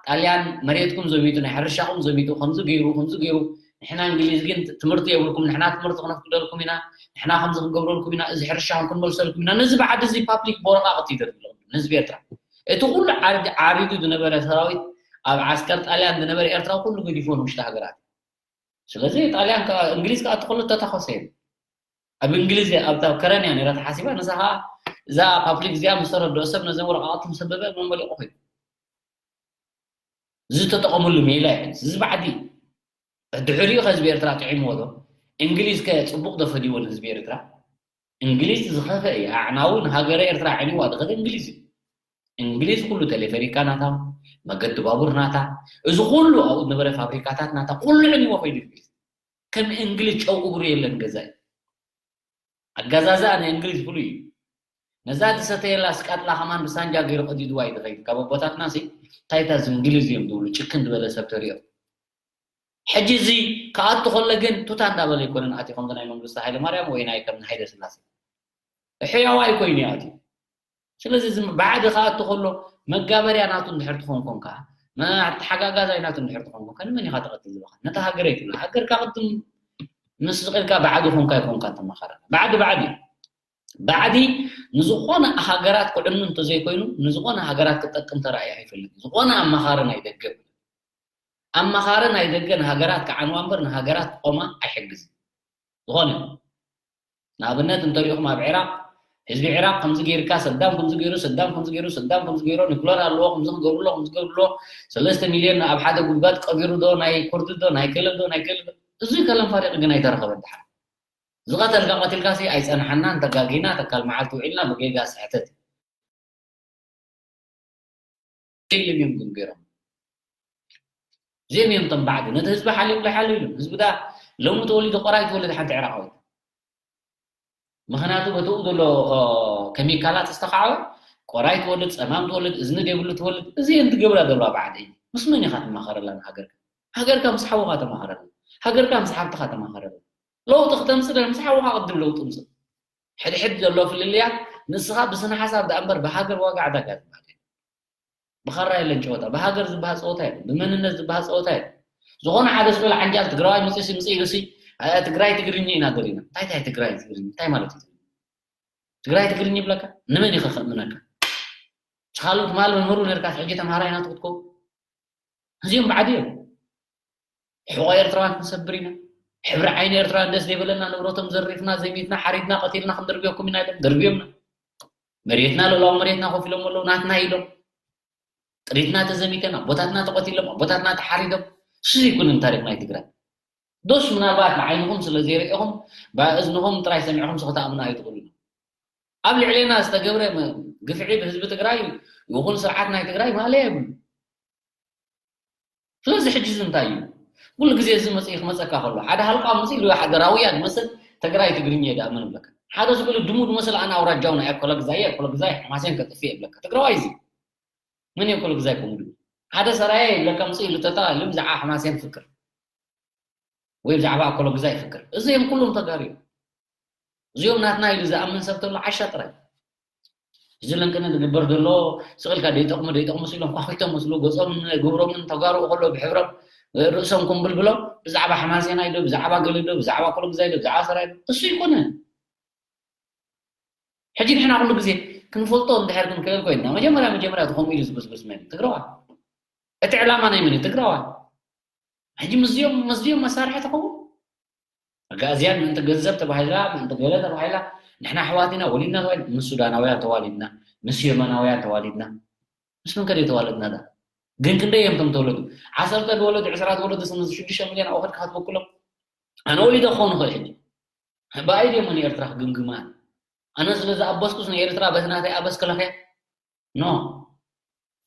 ጣልያን መሬትኩም ዘሚቱ ናይ ሕርሻኹም ዘሚቱ ከምዚ ገይሩ ከምዚ ገይሩ ንሕና እንግሊዝ ግን ትምህርቲ የብልኩም ንሕና ትምህርቲ ክነፍቅደልኩም ኢና ንሕና ከምዚ ክንገብረልኩም ኢና እዚ ሕርሻኹም ክንመልሰልኩም ኢና ነዚ ብዓዲ እዚ ፓብሊክ ብወረቃቅቲ ይደርግለኩም ንህዝቢ ኤርትራ እቲ ኩሉ ዓሪዱ ዝነበረ ሰራዊት ኣብ ዓስከር ጣልያን ዝነበረ ኤርትራ ኩሉ ገዲፎ ንውሽጢ ሃገራት ስለዚ ጣልያን እንግሊዝ ከዓ ትክሉ ተተኸሰ ኣብ እንግሊዝ ኣብታ ከረን እያ ነይራ ተሓሲባ። ንሳ ከዓ እዛ ፓብሊክ እዚኣ ምስ ተረድኦ ሰብ ነዘን ወረቃቅቲ ምስ ኣንበበ መመሊቑ ኮይኑ ዝተጠቐመሉ ሜላ እዩ። እዚ ባዕዲ ድሕሪኡ ከ ህዝቢ ኤርትራ ጥዒምዎ ዶ? እንግሊዝ ከ ጽቡቕ ዶ ፈዲዎ ንህዝቢ ኤርትራ? እንግሊዝ ዝኸፈ እዩ። ኣዕናዊ ንሃገረ ኤርትራ ኣዕኒዋ ዝኸደ እንግሊዝ እዩ። እንግሊዝ ኩሉ ቴሌፈሪካ ናታ፣ መገዲ ባቡር ናታ፣ እዚ ኩሉ ኣብኡ ዝነበረ ፋብሪካታት ናታ፣ ኩሉ ዕንዎ ከይዱ እንግሊዝ። ከም እንግሊዝ ጨው እግሩ የለን ገዛኢ። ኣገዛዝኣ ናይ እንግሊዝ ፍሉይ እዩ። ነዛ ዝሰተየላ ስቃጥላ ከማን ብሳንጃ ገይሩ ቀዲድዋ እዩ ዝኸይድ። ካብ ኣቦታትና ሲ እንታይ እታ እዚ እንግሊዝ እዮም ዝብሉ፣ ጭክን ዝበለ ሰብ ተሪኦ። ሕጂ እዚ ክኣቱ ከሎ ግን ቱታ እንዳበለ ኣይኮነን ኣትዩ፣ ከምዚ ናይ መንግስቱ ሃይለማርያም ወይ ናይ ከም ሃይለ ስላሴ ሕያዋይ ኮይኑ እዩ ኣትዩ። ስለዚ እዚ ባዕዲ ክኣቱ ከሎ መጋበርያ ናቱ እንድሕር ትኾን ኮንካ፣ መ-፣ ተሓጋጋዛይ ናቱ እንድሕር ትኾን ኮንካ፣ ንመን ኢኻ ትቐትል ዝበኻ? ነታ ሃገር ኣይትብላ። ሃገርካ ቅድም ምስ ስቕ ኢልካ ባዕዲ ኮንካ ኣይኮንካ ትመኻረና። ባዕዲ ባዕዲ እዩ። ባዕዲ ንዝኾነ ሃገራት ክዕኑ እንተዘይኮይኑ፣ ንዝኾነ ሃገራት ክጠቅም ተራእዩ ኣይፈልጥን። ዝኾነ ኣመኻሪ ናይ ደገ፣ ኣመኻሪ ናይ ደገ ንሃገራት ክዓንዋ እምበር ንሃገራት ክቆማ ኣይሕግዝን። ዝኾነ ይኹን። ንኣብነት እንተሪእኹም ኣብ ዒራቕ፣ ህዝቢ ዒራቕ ከምዚ ገይርካ፣ ሰዳም ከምዚ ገይሩ፣ ሰዳም ከምዚ ገይሩ፣ ሰዳም ከምዚ ገይሩ፣ ኒኩለር ኣለዎ፣ ከምዚ ክገብርሎ፣ ከምዚ ክገብርሎ፣ ሰለስተ ሚልዮን ኣብ ሓደ ጉድጓድ ቀቢሩ ዶ፣ ናይ ኩርዲ ዶ፣ ናይ ከለብ ዶ፣ ናይ ከለብ ዶ፣ እዚ ከለም ፋሪቕ ግን ኣይተረኸበን ድሓር። ዝቐተልካ ቀቲልካ ሲ ኣይጸንሓናን፣ ተጋጊና፣ ተካል መዓልቲ ውዒልና ብጌጋ ስሕተት ኢሎም እዮም ግን ገይሮም። እዚኦም እዮም እቶም ባዕዲ ነቲ ህዝቢ ሓልዮም ለሓሉ ኢሎም። ህዝቢ ዳ ሎሚ ተወሊዱ ቆራይ ትወልድ ሓንቲ ዕራቃዊት። ምኽንያቱ በትኡ ዘሎ፣ ኦ፣ ኬሚካላት ዝተኻዕወ ቆራይ ትወልድ፣ ጸማም ትወልድ፣ እዝኒ ዘይብሉ ትወልድ። እዚ እየን ዝገብራ ዘለዋ ባዕዲ። ምስ መን ኢኻ ትመኻረላ ንሃገርካ? ሃገርካ ምስ ሓውኻ ተመኻረላ። ሃገርካ ምስ ሓብትኻ ተመኻረላ። ለውጢ ክተምጽእ ዶ? ምስ ሓውኻ ቅድም ለውጢ ምጽእ። ሕድሕድ ዘሎ ፍልልያት ንስኻ ብስነ ሓሳብ ደኣ እምበር ብሃገር ዋጋ ዕዳጋ ዝበሃል የለን። ብኻራ የለን ጨወታ፣ ብሃገር ዝበሃል ጸወታ የለን፣ ብመንነት ዝበሃል ጸወታ የለን። ዝኾነ ሓደ ዝበለ ዓንጃል ትግራዋይ መጺኡ ሲ ምጽእ ኢሉ ሲ፣ "እ፣ ትግራይ ትግርኛ ኢና ደሊና." እንታይ፣ እንታይ ትግራይ ትግርኛ? እንታይ ማለት እዩ? ትግራይ ትግርኛ ይብለካ? ንመን እዩ ከእምነካ? ካልኦት ማል መምህሩ ነርካ ሕጂ ተምሃራይ ናቱ ክትከውን? እዚኦም ባዕዲ እዮም። ሕቖ ኤርትራውያን ክንሰብር ኢና። ሕብሪ ዓይኒ ኤርትራውያን ደስ ዘይበለና ንብረቶም ዘሪፍና፣ ዘሚትና፣ ሓሪድና፣ ቀቲልና ክንድርብየኩም ኢና ኢሎም ደርብዮምና። መሬትና፣ ልኡላዊ መሬትና ኮፍ ኢሎም ኣለዉ፣ ናትና ኢሎም። ጥሪትና ተዘሚተን፣ ኣቦታትና ተቐቲሎም፣ ኣቦታትና ተሓሪዶም። እሱ ዘይኮነን ታሪኽ ናይ ትግራይ። ዶስ ምናልባት ንዓይንኹም ስለ ዘይረኢኹም፣ ብእዝንኹም ጥራይ ሰሚዕኹም ሲ ክትኣምኑ ኣይትኽእሉን። ኣብ ልዕሌና ዝተገብረ መ-፣ ግፍዒ ብህዝቢ ትግራይ ይኹን ስርዓት ናይ ትግራይ ማእለያ የብሉ። ስለዚ ሕጂ እዚ እንታይ እዩ? ኩሉ ግዜ እዚ መጽኢ ክመጸካ ከሎ፣ ሓደ ሃልቃ መጽኢ ኢሉ ሓደ ራውያ ዝመስል ትግራይ ትግርኛ እዩ ደኣ መን ይብለካ? ሓደ ዝበለ ድሙ ዝመስል ኣነ ኣውራጃው ናይ ኣኮለ ግዛይ፣ ኣኮለ ግዛይ ሓማሴን ከጥፍእ ይብለካ። ትግራዋይ እዚ። መን እዩ ኣኮለ ግዛይ ከምኡ ድሙ? ሓደ ሰራየ ይብለካ መጽኢ ኢሉ ተታ ኢሉ ብዛዕባ ሓማሴን ፍክር። ወይ ብዛዕባ ኣኮለ ግዛይ ፍክር። እዚኦም ኩሎም ተጋሩ እዮም። እዚኦም ናትና ኢሉ ዝኣምን ሰብ ተሎ ዓሻ ጥራይ። እዚ ለንቅነ ዝግበር ዘሎ ስቕ ኢልካ ደይጠቕሙ፣ ደይጠቕሙ ስኢሎም ኳኺቶም መስሉ ገጾምን ግብሮምን ተጋሩ ከሎ ብሕብሮም ርእሶም ኩምብል ብሎም ብዛዕባ ሓማሴናይ ዶ፣ ብዛዕባ ገለ ዶ፣ ብዛዕባ ኣኮለ ግዛይ ዶ፣ ብዛዕባ ሰራይ ዶ፣ እሱ ይኮነ። ሕጂ ንሕና ኩሉ ግዜ ክንፈልጦ እንድሕር ክንክእል ኮይንና፣ መጀመርያ፣ መጀመርያ እቲ ከምኡ ኢሉ ዝብስብስ መን እዩ? ትግራዋይ። እቲ ዕላማ ናይ መን እዩ? ትግራዋይ። ሕጂ ምስዚኦም፣ ምስዚኦም መሳርሒ ትኸውን? ኣጋእዝያን ምእንቲ ገንዘብ ተባሂላ፣ ምእንቲ ገለ ተባሂላ፣ ንሕና ኣሕዋት ኢና፣ ወሊድና ተባሂልና፣ ምስ ሱዳናውያን ተዋሊድና፣ ምስ የመናውያን ተዋሊድና። ምስ መን ከ ዘይተዋለድና ዳ? ግን ክንደይ እዮም እቶም ተወለዱ? ዓሰርተ ዝወለዱ፣ ዕስራ ዝወለዱ፣ ስምንት፣ ሽዱሽተ ሚልዮን ኣውኸድ ክትበክሎም? ኣነ ወሊደ ክኸውን ይኽእል ሕጂ። ብኣይ ድዮም ንኤርትራ ክግምግማ? ኣነ ስለ ዝኣበስኩስ ንኤርትራ በቲ ናተይ ኣበስ ክለኽያ? ኖ።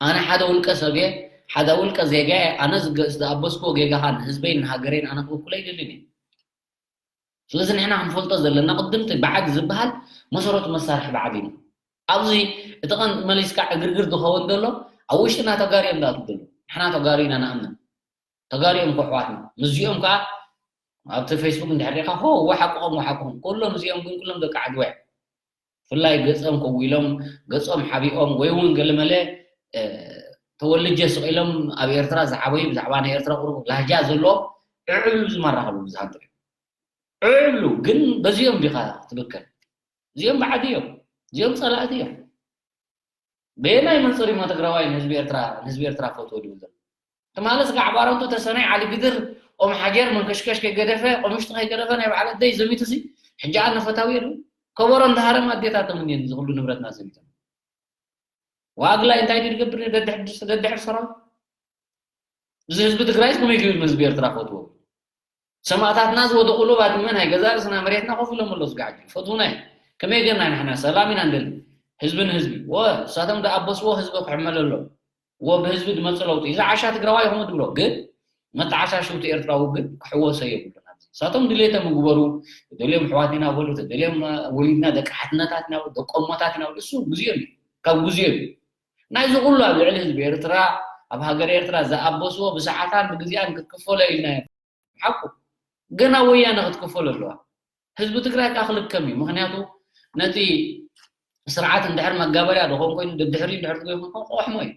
ኣነ ሓደ ውልቀ ሰብ እየ፣ ሓደ ውልቀ ዜጋ እየ። ኣነ ዝገ-፣ ዝኣበስኩዎ ጌጋኻ ንህዝበይን ንሃገረይን ኣነ ክውክሎ ኣይደልን እየ። ስለዚ ንሕና ክንፈልጦ ዘለና ቅድምቲ ባዕዲ ዝበሃል መሰረቱ መሳርሒ ባዕዲ እዩ። ኣብዚ እቲ ቀንዲ መሊስካ ዕግርግር ዝኸውን ዘሎ ኣብ ውሽጥና ተጋሩ እዮም ዝኣትዉ ዘለዉ። ንሕና ተጋሩ ኢና ንኣምን። ተጋሩ እዮም እኮ ኣሕዋትና። ምስዚኦም ከኣ ኣብቲ ፌስቡክ እንድሕር ሪኢኻ፣ ሆ፣ ወሓቅኦም፣ ወሓቅኦም። ኩሎም እዚኦም ግን ኩሎም ደቂ ዓድዋ እዮም። ብፍላይ ገጾም ከዊሎም፣ ገጾም ሓቢኦም፣ ወይ እውን ገለመለ፣ እ፣ ተወልጀ ስቕ ኢሎም ኣብ ኤርትራ ዝዓበዩ፣ ብዛዕባ ናይ ኤርትራ ቁሩብ ላህጃ ዘለዎም፣ ዕዕብ ዝመራኸቡ ብዙሓት እዮም። ዕዕብ፣ ግን በዚኦም ዲኻ ትብከል? እዚኦም ባዕዲ እዮም። እዚኦም ጸላእቲ እዮም። በየናይ መንጽር እሞ ትግራዋይ ንህዝቢ ኤርትራ፣ ንህዝቢ ኤርትራ ፈትዎ ድብል ዘሎ? ትማሊ ስጋዕ ባረንቱ ተሰነይ ዓሊ ግድር ኦም ሓጀር መንከሽከሽ ከይገደፈ፣ ቆምሽቲ ከይገደፈ ናይ በዓል ኣደይ ዘሚቱ ሲ ሕጂ ኣነ ፈታዊ የሉ ከበሮ እንተሃረም ኣዴታቶም እኒን ዝኽሉ ንብረትና ሰሚቶም ዋግላይ እንታይ ድገብር ደድሕር ሰራዊት እዚ ህዝቢ ትግራይ ከመይ ገይሩ ህዝቢ ኤርትራ ፈትዎ ሰማእታትና ዝወደቑሉ ባድመ ናይ ገዛ ርእስና መሬትና ኮፍ ኢሎም ኣለዉ ስጋዕ ፈትውና እዩ ከመይ ገርና ንሕና ሰላም ኢና ንደሊ ህዝቢ ንህዝቢ ወ እሳቶም ዝኣበስዎ ህዝቢ ክሕመለሎ ወ ብህዝቢ ዝመፅ ለውጢ እዚ ዓሻ ትግራዋይ ይኹም ድብሎ ግን መተዓሻሽውቲ ኤርትራዊ ግን ክሕወሰ የብሉን ኣብዚ እሳቶም ድሌቶም ይግበሩ ተደልዮም ኣሕዋት ኢና በሉ ተደልዮም ወሊድና ደቂ ሓትነታት ኢና በሉ ደቂ እሞታት ኢና በሉ እሱ ግዜኦም እዩ ካብ ግዜኦም እዩ ናይዚ ኩሉ ኣብ ልዕሊ ህዝቢ ኤርትራ ኣብ ሃገር ኤርትራ ዝኣበስዎ ብሰዓታን ብግዜኣን ክትክፈሎ ኢልናዮ ሓቁ ገና ወያነ ክትክፈሎ ኣለዋ ህዝቢ ትግራይ ከዓ ክልከም እዩ ምክንያቱ ነቲ ስርዓት እንድሕር መጋበርያ ዝኾን ኮይኑ ድድሕሪ እንድሕር ትጎይ ኮይኑ ክቆሕሞ እዩ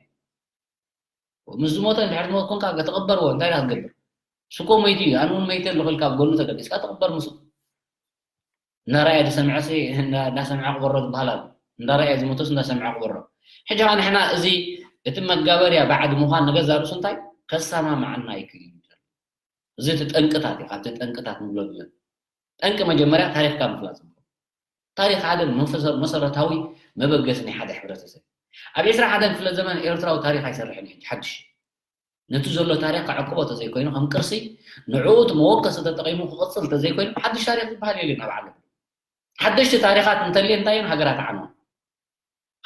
ምስ ዝሞተ እንድሕር ዝሞት ኮንካ ትቕበርዎ እንታይ ዳ ትገብር ስኮ መይቲ እዩ ኣነ እውን መይቲ ኣለኹ ኢልካ ኣብ ጎኑ ተገዲስካ ትቕበር ምስ እንዳረኣየ ዝሰምዐ እንዳሰምዐ ቅበሮ ዝበሃል ኣሎ እንዳረኣየ ዝሞተስ እንዳሰምዐ ቅበሮ ሕጂ ከዓ ንሕና እዚ እቲ መጋበርያ ባዕዲ ምዃን ንገዛ ርእሱ እንታይ ከሰማማዓና ይክእል እዩ እዚ እቲ ጠንቅታት እዩ ካብቲ ጠንቅታት ንብሎ ዘለና ጠንቂ መጀመርያ ታሪኽካ ምፍላጥ ዝብሎ ታሪኽ ሓደ መሰረታዊ መበገሲ ናይ ሓደ ሕብረተሰብ ኣብ ዕስራ ሓደን ክፍለ ዘመን ኤርትራዊ ታሪኽ ኣይሰርሕን እዩ ሓድሽ ነቲ ዘሎ ታሪኽ ክዕቅቦ ተዘይኮይኑ ከም ቅርሲ ንዕኡ እቲ መወከሲ ተጠቒሙ ክቕፅል ተዘይኮይኑ ሓድሽ ታሪኽ ዝበሃል የለን ኣብ ዓለም ሓደሽቲ ታሪኻት እንተልየ እንታይ እየን ሃገራት ዓንዋ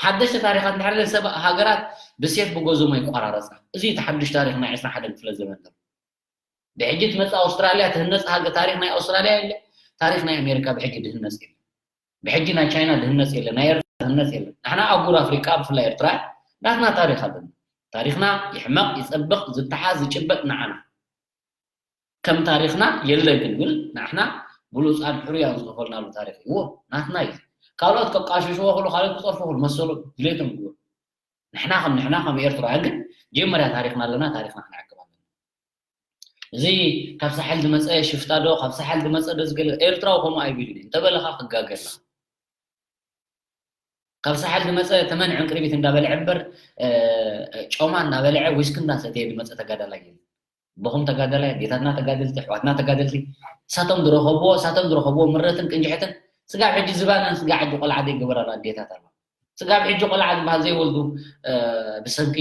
ሓደሽቲ ታሪኻት እንድሕር ሰብ ሃገራት ብሴፍ ብጎዞሞ ይቆራረፃ እዚ እቲ ሓድሽ ታሪኽ ናይ ዕስራ ሓደን ክፍለ ዘመን ዘሎ ብሕጂ ትመፅእ ኣውስትራልያ ትህነፅ ሃገ ታሪክ ናይ ኣውስትራልያ የለ ታሪክ ናይ ኣሜሪካ ብሕጂ ድህነፅ የለ ብሕጂ ናይ ቻይና ድህነፅ የለ ናይ ኤርትራ ድህነፅ የለ ንሕና ኣህጉር ኣፍሪቃ ብፍላይ ኤርትራ ናትና ታሪክ ኣለና ታሪክና ይሕመቅ ይፀብቅ ዝተሓዝ ዝጭበጥ ንዓና ከም ታሪክና የለ ግን ግን ንሕና ብሉፃን ሕሩያን ዝኸፈልናሉ ታሪክ እዎ ናትና እዩ ካልኦት ከቃሽሽዎ ክሉ ካልኦት ክፀርፉ ክሉ መሰሉ ድሌቶም ግበሩ ንሕና ከም ንሕና ከም ኤርትራውያን ግን መጀመርያ ታሪኽና ኣለና ታሪኽና ክንዕቅብ ኣለና እዚ ካብ ሳሕል ዝመፀ ሽፍታ ዶ ካብ ሳሕል ዝመፀ ዶ ዝገለ ኤርትራዊ ከምኡ ኣይብል እዩ እንተበለካ ክጋገ ኣለካ ካብ ሳሕል ዝመፀ ተመን ዕንቅሪቢት እንዳበልዐ እምበር ጮማ እንዳበልዐ ዊስኪ እንዳሰተየ ዝመፀ ተጋዳላይ የለን ኣቦኹም ተጋዳላይ ኣዴታትና ተጋደልቲ ኣሕዋትና ተጋደልቲ እሳቶም ዝረኸብዎ እሳቶም ዝረኸብዎ ምረትን ቅንጅሕትን ስጋብ ሕጂ ዝባነን ስጋ ዓዲ ቆልዓ ዘይገበራሉ ኣዴታት ኣለዋ ስጋብ ሕጂ ቆልዓ ዝበሃል ዘይወልዱ ብሰንኪ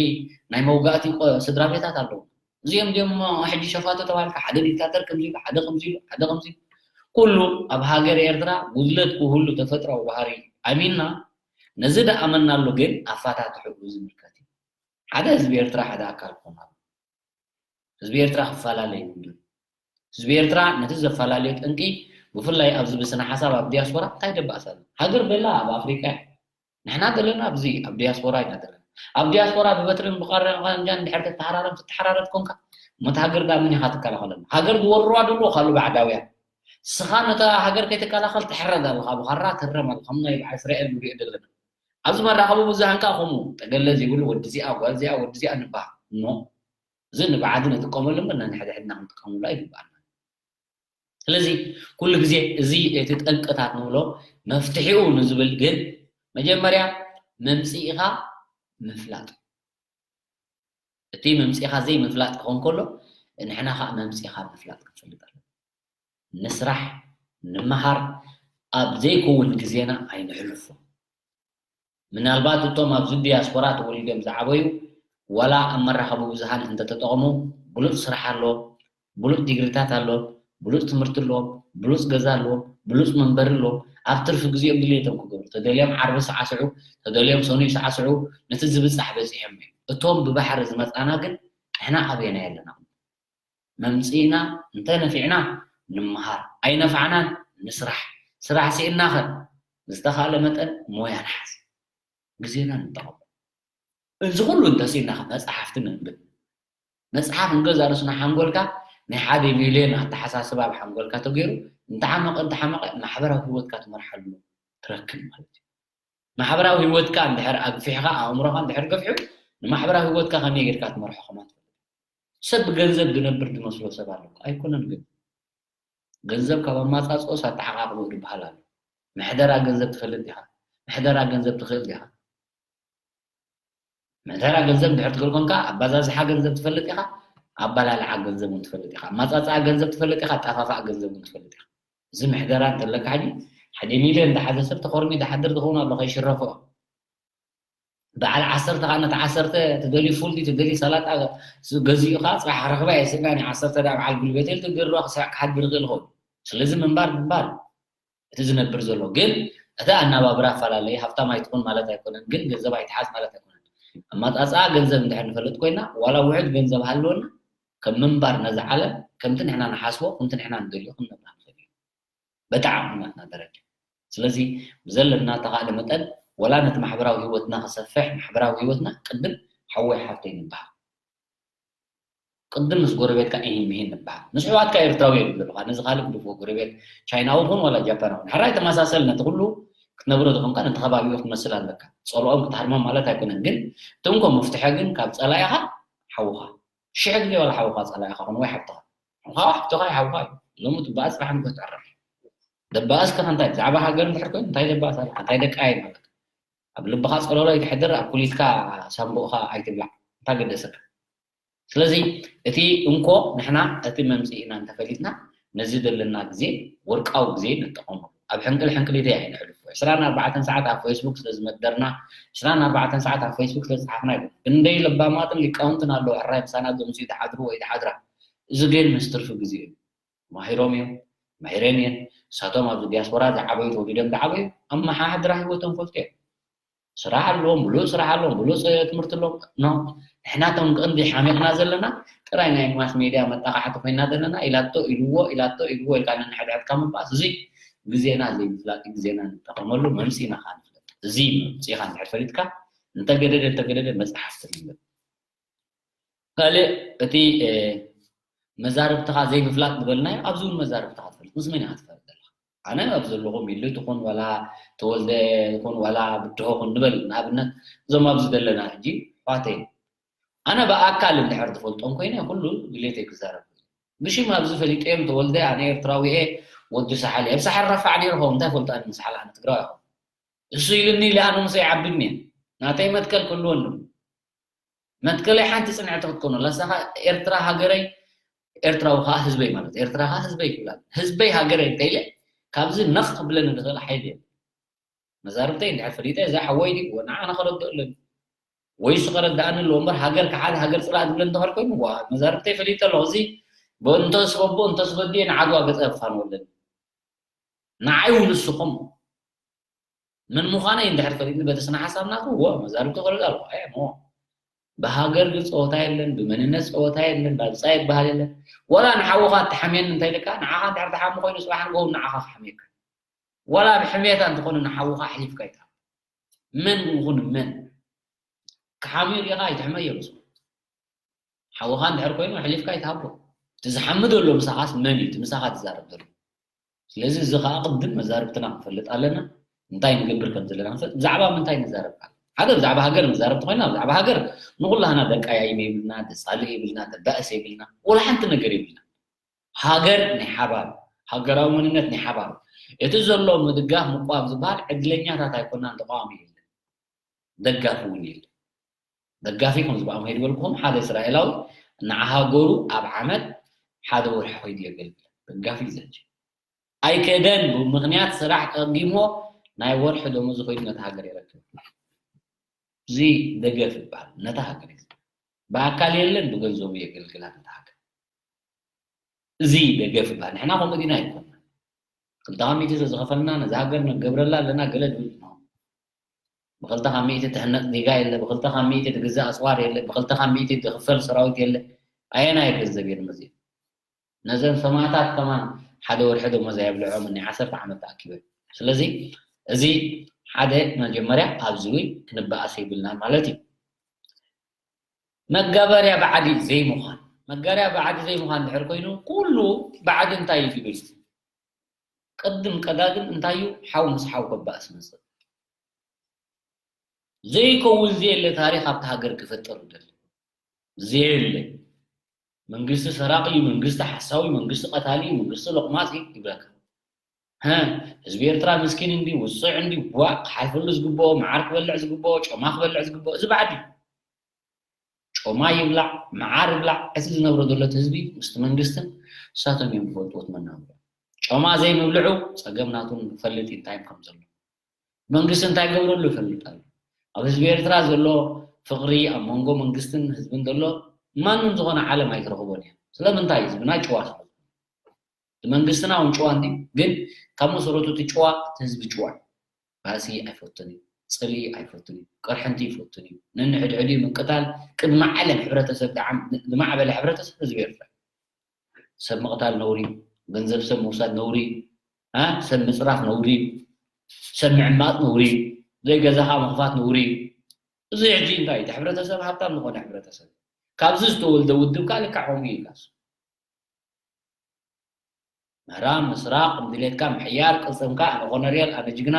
ናይ መውጋእቲ ስድራ ቤታት ኣለዉ እዚኦም ድም ሕጂ ሸፋቱ ተባልካ ሓደ ዲክታተር ከምዚ ሓደ ከምዚ ሓደ ከምዚ ኩሉ ኣብ ሃገር ኤርትራ ጉድለት ክህሉ ተፈጥራዊ ባህሪ ኣሚንና ነዚ ደኣመናሉ ግን ኣፋታትሑ ዝምልከት እዩ ሓደ ህዝቢ ኤርትራ ሓደ ኣካል ክኾን ኣለዎ ህዝቢ ኤርትራ ክፈላለ ይብሉን። ህዝቢ ኤርትራ ነቲ ዘፈላለዮ ጠንቂ ብፍላይ ኣብዚ ብስነ ሓሳብ ኣብ ዲያስፖራ እንታይ ደባእስ ኣሎ? ሃገር በላ ኣብ ኣፍሪቃ እያ። ንሕና ዘለና ኣብዚ ኣብ ዲያስፖራ ኢና ዘለና። ኣብ ዲያስፖራ ብበትርን ብቃንጃን እንድሕር ትተሓራረም ትተሓራረድ ኮንካ እሞ እታ ሃገር ዳ መን ኢኻ ትከላኸለላ? ሃገር ዝወርዋ ዘለዉ ካሉ ባዕዳውያን። ንስኻ ነታ ሃገር ከይትከላኸል ትሕረድ ኣለኻ፣ ብኻራ ትህረም ኣለኻ። ከም ናይ በዓል እስራኤል ንሪኦ ዘለና። ኣብዚ መራኸቢ ብዙሃን ከኣ ከምኡ ጠገለ ዘይብሉ ወዲ እዚኣ ጓል እዚኣ ወዲ እዚኣ ንበሃል እሞ እዚ ንባዕዲ ንጥቀመሉ እምበር ነንሕድሕድና ክንጥቀመሉ ኣይግባኣና። ስለዚ ኩሉ ግዜ እዚ እቲ ጠንቅታት ንብሎ መፍትሒኡ ንዝብል ግን መጀመርያ መምፅኢኻ ምፍላጥ እቲ መምፅኢኻ ዘይምፍላጥ ክኾን ከሎ ንሕና ከዓ መምፅኢኻ ምፍላጥ ክንፈልጥ ኣለና። ንስራሕ፣ ንምሃር፣ ኣብ ዘይከውን ግዜና ኣይነሕልፎ። ምናልባት እቶም ኣብዚ ዲያስፖራ ተወሊዶም ዝዓበዩ ዋላ ኣብ መራኸቢ ብዙሃን እንተተጠቐሙ ብሉፅ ስራሕ ኣሎ፣ ብሉፅ ዲግሪታት ኣሎ፣ ብሉፅ ትምህርቲ ኣሎ፣ ብሉፅ ገዛ ኣሎ፣ ብሉፅ መንበሪ ኣሎ። ኣብ ትርፊ ግዜኦም ድሌቶም ክገብሩ ተደልዮም ዓርቢ ሰዓስዑ፣ ተደልዮም ሰኑይ ሰዓስዑ ነቲ ዝብፃሕ በፂሖም እዮም። እቶም ብባሕሪ ዝመፃና ግን ንሕና ኣበየናይ ኣለና? መምፅእና እንተነፊዕና ንምሃር ኣይነፍዓናን ንስራሕ ስራሕ ስኢንናኸ ዝተኻእለ መጠን ሞያ ንሓዝ ግዜና ንጠቐሙ እዚ ኩሉ እንተስኢንናኸ መፅሓፍቲ ነንብብ መፅሓፍ ንገዛ ርእስና ሓንጎልካ ናይ ሓደ ሚልዮን ኣተሓሳስባ ኣብ ሓንጎልካ ተገይሩ እንተሓመቐ እንተሓመቐ ማሕበራዊ ህይወትካ ትመርሓሉ ትረክብ ማለት እዩ ማሕበራዊ ህይወትካ እንድሕር ኣግፊሕኻ ኣእምሮኻ እንድሕር ገፊሑ ንማሕበራዊ ህይወትካ ከመይ ጌርካ ትመርሖ ከማን ትፈልጥ ሰብ ብገንዘብ ዝነብር ዝመስሎ ሰብ ኣሎ ኣይኮነን ግን ገንዘብ ካብ ኣማፃፅኦስ ኣተሓቃቅብኡ ዝበሃል ኣሎ ምሕደራ ገንዘብ ትፈልጥ ዲኻ ምሕደራ ገንዘብ ትኽእል ዲኻ ምሕደራ ገንዘብ እንድሕር ትኽእል ኮንካ ኣባዛዝሓ ገንዘብ ትፈልጥ ኢኻ ኣባላልዓ ገንዘብ እውን ትፈልጥ ኢኻ ኣማፃፅኣ ገንዘብ ትፈልጥ ኢኻ ኣጣፋፍኣ ገንዘብ እውን ትፈልጥ ኢኻ እዚ ምሕደራ እንተለካ ሕጂ ሓደ ሚልዮን ዝሓዘ ሰብ ተኾርሚ ዝሓድር ዝኸውን ኣሎ ከይሽረፎ። በዓል ዓሰርተ ከዓ ነቲ ዓሰርተ ትደልዩ ፉል ድዩ ትደልዩ ሰላጣ ገዚኡ ከዓ ፅባሕ ረኽበ ኣይስእናን እዩ። ዓሰርተ ደኣ በዓል ጉልበተይ ትድርዋ ክሳዕ ክሓድር ይኽእል ይኸውን። ስለዚ ምንባር ምንባር እቲ ዝነብር ዘሎ ግን እቲ ኣናባብራ ኣፈላለየ ሃብታም ኣይትኹን ማለት ኣይኮነን፣ ግን ገንዘብ ኣይትሓዝ ማለት ኣይኮነን። ኣማፃፅኣ ገንዘብ እንድሕር ንፈልጥ ኮይና ዋላ ውሕድ ገንዘብ ሃለወና ከም ምንባር ነዚ ዓለም ከምቲ ንሕና ንሓስቦ ከምቲ ንሕና ንደልዮ ክንነብራ ንኽእል እዩ። በጣዕሚ ናትና ደረጃ። ስለዚ ብዘለና ተኻእለ መጠን ወላ ነቲ ማሕበራዊ ህይወትና ክሰፍሕ ማሕበራዊ ህይወትና ቅድም ሓወይ ሓፍተይ ንበሃል። ቅድም ምስ ጎረቤትካ ኢሂን ምሂን ንበሃል። ምስ ኣሕዋትካ ኤርትራዊ የብል ዘለኻ ነዚ ካልእ ግድፎ ጎረቤት ቻይናዊ ኹን ዋላ ጃፓናዊ ሕራይ ተመሳሰል ነቲ ኩሉ ክትነብሮ ዝኾንካ ነቲ ከባቢኡ ክትመስል ኣለካ። ጸልኦም ክትሃርሞም ማለት ኣይኮነን ግን እቲ እንኮ መፍትሒ ግን ካብ ጸላኢኻ ሓውኻ ሽሕ ግዜ ዋላ ሓውኻ ጸላኢኻ ኹን ወይ ሓብትኻ ሓውኻ ሓብትኻ ሓውኻ እዩ። ሎሚ ትበኣስ ጽባሕ ንግሆ ትዕረፍ። ደባእስ ከ እንታይ ብዛዕባ ሃገር እንድሕር ኮይኑ እንታይ ደባእስ ኣለካ እንታይ ደቃ እዩ ማለት ኣብ ልብኻ ጸለሎ ኣይትሕድር ኣብ ኩሊትካ ሳምቡእኻ ኣይትብላዕ እንታይ ገደሰካ። ስለዚ እቲ እንኮ ንሕና እቲ መምፅኢና እንተፈሊጥና ነዚ ዘለና ግዜ ወርቃዊ ግዜ ንጠቐመሉ። ኣብ ሕንቅል ሕንቅሊተይ ኣይነሕልፎ። ዕስራን ኣርባዕተን ሰዓት ኣብ ፌስቡክ ስለ ዝመደርና፣ ዕስራን ኣርባዕተን ሰዓት ኣብ ፌስቡክ ስለ ዝፀሓፍና ይኮነ። ክንደይ ለባማትን ሊቃውንትን ኣለዉ ሕራይ ምሳና ዘምፅኡ ዝሓድሩ ወይ ዝሓድራ። እዚ ግን ምስ ትርፊ ግዜ እዩ። ማሂሮም እዮም፣ ማሂረን እየን። ንሳቶም ኣብዚ ዲያስፖራ ዝዓበዩ ተወሊዶም ዝዓበዩ ኣመሓድራ ህይወቶም ፈልጡ እዮም። ስራሕ ኣለዎም፣ ብሉፅ ስራሕ ኣለዎም፣ ብሉፅ ትምህርቲ ኣለዎም። ኖ ንሕና እቶም ቀንዲ ሓሚቕና ዘለና ጥራይ ናይ ማስ ሜድያ መጣቃዕቲ ኮይና ዘለና ኢላቶ ኢልዎ ኢላቶ ኢልዎ ኢልካ ነንሕድሕድካ ምባስ እዚ ግዜና ዘይምፍላጥ ግዜና ንጠቐመሉ መምፂና ከዓ ንፍለጥ እዚ መምፂኻ እንድሕር ፈሊጥካ እንተገደደ እንተገደደ መፅሓፍቲ ንብል ካልእ እቲ መዛርብትኻ ዘይምፍላጥ ዝበልናዮ ኣብዚ እውን መዛርብትኻ ትፈልጥ ምስ መን ኢኻ ትፈልጥ ዘለኻ ኣነ ኣብ ዘለኹም ኢሉ ትኹን ዋላ ተወልደ ይኹን ዋላ ብድሆ ኹን ንበል ንኣብነት እዞም ኣብዚ ዘለና ሕጂ ኣሕዋተይ ኣነ ብኣካል እንድሕር ዝፈልጦም ኮይነ ኩሉ ድሌተይ ክዛረብ ብሽም ኣብዚ ፈሊጠዮም ተወልደ ኣነ ኤርትራዊ እየ ወዲ ሳሕል እየ ኣብ ሳሕል ረፋዕ ነይሩ ኸውን እንታይ ፈልጡ ኣነ ንሳሕል ኣነ ትግራዊ ኹ እሱ ኢሉኒ ኢለ ኣነ ምሰ ይዓብድኒ እየ ናተይ መትከል ክህልወኒ መትከለይ ሓንቲ ፅንዕቲ ክትኮኖ ለሳኻ ኤርትራ ሃገረይ ኤርትራዊ ከዓ ህዝበይ ማለት ኤርትራ ከዓ ህዝበይ ይብላል ህዝበይ ሃገረይ እንተኢለ ካብዚ ነኽ ክብለኒ ዝኽእል ሓይሊ የብሉ መዛርብተይ እንድሕር ፈሊጠ እዛ ሓወይ ድዩ ንዓ ኣነ ከረድኦ ኣለኒ ወይ እሱ ከረድኣኒ ኣለዎ እምበር ሃገር ክሓድ ሃገር ፅላእ ዝብለ እንተኸር ኮይኑ ዋ መዛርብተይ ፈሊጠ ኣለኹ እዚ እንተስበቦ እንተስበድዮ ንዓድዋ ገፀ ክፋንወለኒ ንዓይ እውን ንስኹም መን ምዃነይ እንድሕር ፈሊጥኒ በቲ ስነ ሓሳብ ናቱ ወ መዛርብቲ ክረዳ ኣለኹ ኣየ ሞ ብሃገር ግን ፀወታ የለን ብመንነት ፀወታ የለን ባብፃ ይበሃል የለን ወላ ንሓውኻ ትሓምየኒ እንታይ ኢልካ ንዓኻ እንድሕር ትሓሚ ኮይኑ ፅባሕ ንግሆ ንዓኻ ክሓምየካ ወላ ብሕምየታ እንተኾነ ንሓውኻ ኣሕሊፍካ ይትሃብ መን ይኹን መን ክሓምዩ ሪኢኻ ኣይትሕመዮ ምስ ሓውኻ እንድሕር ኮይኑ ኣሕሊፍካ ኣይትሃቦ እቲ ዝሓሚ ዘሎ ምሳኻስ መን እዩ እቲ ምሳኻ ትዛረብ ዘሎ ስለዚ እዚ ከዓ ቅድም መዛርብትና ክንፈልጥ ኣለና እንታይ ንገብር ከም ዘለና ንፈልጥ ብዛዕባ ምንታይ ንዛረብ ሓደ ብዛዕባ ሃገር ንዛረብ ተኮይና ብዛዕባ ሃገር ንኩላህና ደቃያይም የብልና ደሳልእ የብልና ደባእስ የብልና ወላ ሓንቲ ነገር የብልና ሃገር ናይ ሓባር ሃገራዊ መንነት ናይ ሓባር እቲ ዘሎ ምድጋፍ ምቋም ዝበሃል ዕድለኛታት ኣይኮናን ተቃዋሚ የለን ደጋፊ እውን የለን ደጋፊ ከም ዝበኣም ከይድበልኩኹም ሓደ እስራኤላዊ ንዓሃገሩ ኣብ ዓመት ሓደ ወርሒ ከይዱ የገልግል ደጋፊ ዘች ኣይከደን ብምክንያት ስራሕ ቀጊሞ ናይ ወርሒ ደሞዙ ከይዱ ነቲ ሃገር ይረክብ እዚ ደገፍ ይበሃል ነታ ሃገር እዩ ብኣካል የለን ብገንዘቡ የገልግላ ነታ ሃገር እዚ ደገፍ ይበሃል ንሕና ከምኡ ዲና ኣይኮና ክልተ ካብ ሚእቲ ዝኸፈልና ነዛ ሃገር ነገብረላ ኣለና ገለ ድብል ብኽልተ ካብ ሚእቲ ትሕነቕ ዲጋ የለ ብኽልተ ካብ ሚእቲ ትግዛእ ኣፅዋር የለ ብኽልተ ካብ ሚእቲ ትኽፈል ሰራዊት የለ ኣየናይ ገንዘብ እየ ንመዚእ ነዘን ሰማእታት ከማን ሓደ ወርሒ ደሞዝ ኣየብልዖም ናይ ዓሰርተ ዓመት ተኣኪበን ስለዚ እዚ ሓደ መጀመርያ ኣብዚ እውን ክንበኣስ የብልና ማለት እዩ መጋበርያ ብዓዲ ዘይምዃን መጋበርያ ብዓዲ ዘይምዃን ድሕር ኮይኑ ኩሉ ብዓዲ እንታይ እዩ ዝብል ቅድም ቀዳድም እንታይ እዩ ሓው ምስ ሓው ከበኣስ መፅእ ዘይከውን ዘየለ ታሪክ ኣብቲ ሃገር ክፈጠር ደሊ ዘየለ መንግስቲ ሰራቂ እዩ መንግስቲ ሓሳዊ መንግስቲ ቀታሊ እዩ መንግስቲ ሎቅማፅ እዩ ይብለካ ህዝቢ ኤርትራ ምስኪን እንዲ ውፅዕ እንዲ ዋ ክሓልፈሉ ዝግብኦ መዓር ክበልዕ ዝግብኦ ጮማ ክበልዕ ዝግብኦ እዚ ባዕዲ ጮማ ይብላዕ መዓር ይብላዕ እቲ ዝነብሮ ዘሎ ህዝቢ ምስቲ መንግስትን እሳቶም እዮም ዝፈልጥዎ መናብሮ ጮማ ዘይምብልዑ ጸገም ናቱን ፈልጥ እንታይ ከም ዘሎ መንግስቲ እንታይ ገብረሉ ይፈልጥ ኣሎ። ኣብ ህዝቢ ኤርትራ ዘሎ ፍቕሪ ኣብ መንጎ መንግስትን ህዝብን ዘሎ ማንም ዝኾነ ዓለም ኣይትረኽቦን እያ። ስለምንታይ ህዝብና ጭዋ ስለ መንግስትና እውን ጭዋ እንዲ ግን ካብ መሰረቱ እቲ ጭዋ እቲ ህዝቢ ጭዋ ባእሲ ኣይፈቱን እዩ። ጽልኢ ኣይፈቱን እዩ። ቅርሕንቲ ይፈቱን እዩ። ነንሕድሕዲ ምቅታል ቅድሚ ዓለም ሕብረተሰብ ደዓም ዝማዕበለ ሕብረተሰብ ህዝቢ ኤርትራ ሰብ ምቕታል ነውሪ፣ ገንዘብ ሰብ ምውሳድ ነውሪ፣ ኣ ሰብ ምጽራፍ ነውሪ፣ ሰብ ምዕማጥ ነውሪ፣ ዘይገዛኻ ምኽፋት ነውሪ። እዚ ሕጂ እንታይ እቲ ሕብረተሰብ ሃብታም ዝኾነ ሕብረተሰብ ካብዚ ዝተወልደ ውድብ ከዓ ልክዕ ከምኡ እዩ ኢልካስ። ምዕራብ ምስራቕ ድሌትካ ምሕያር ቅልጽምካ ኣነ ኮነርየል ኣነ ጅግና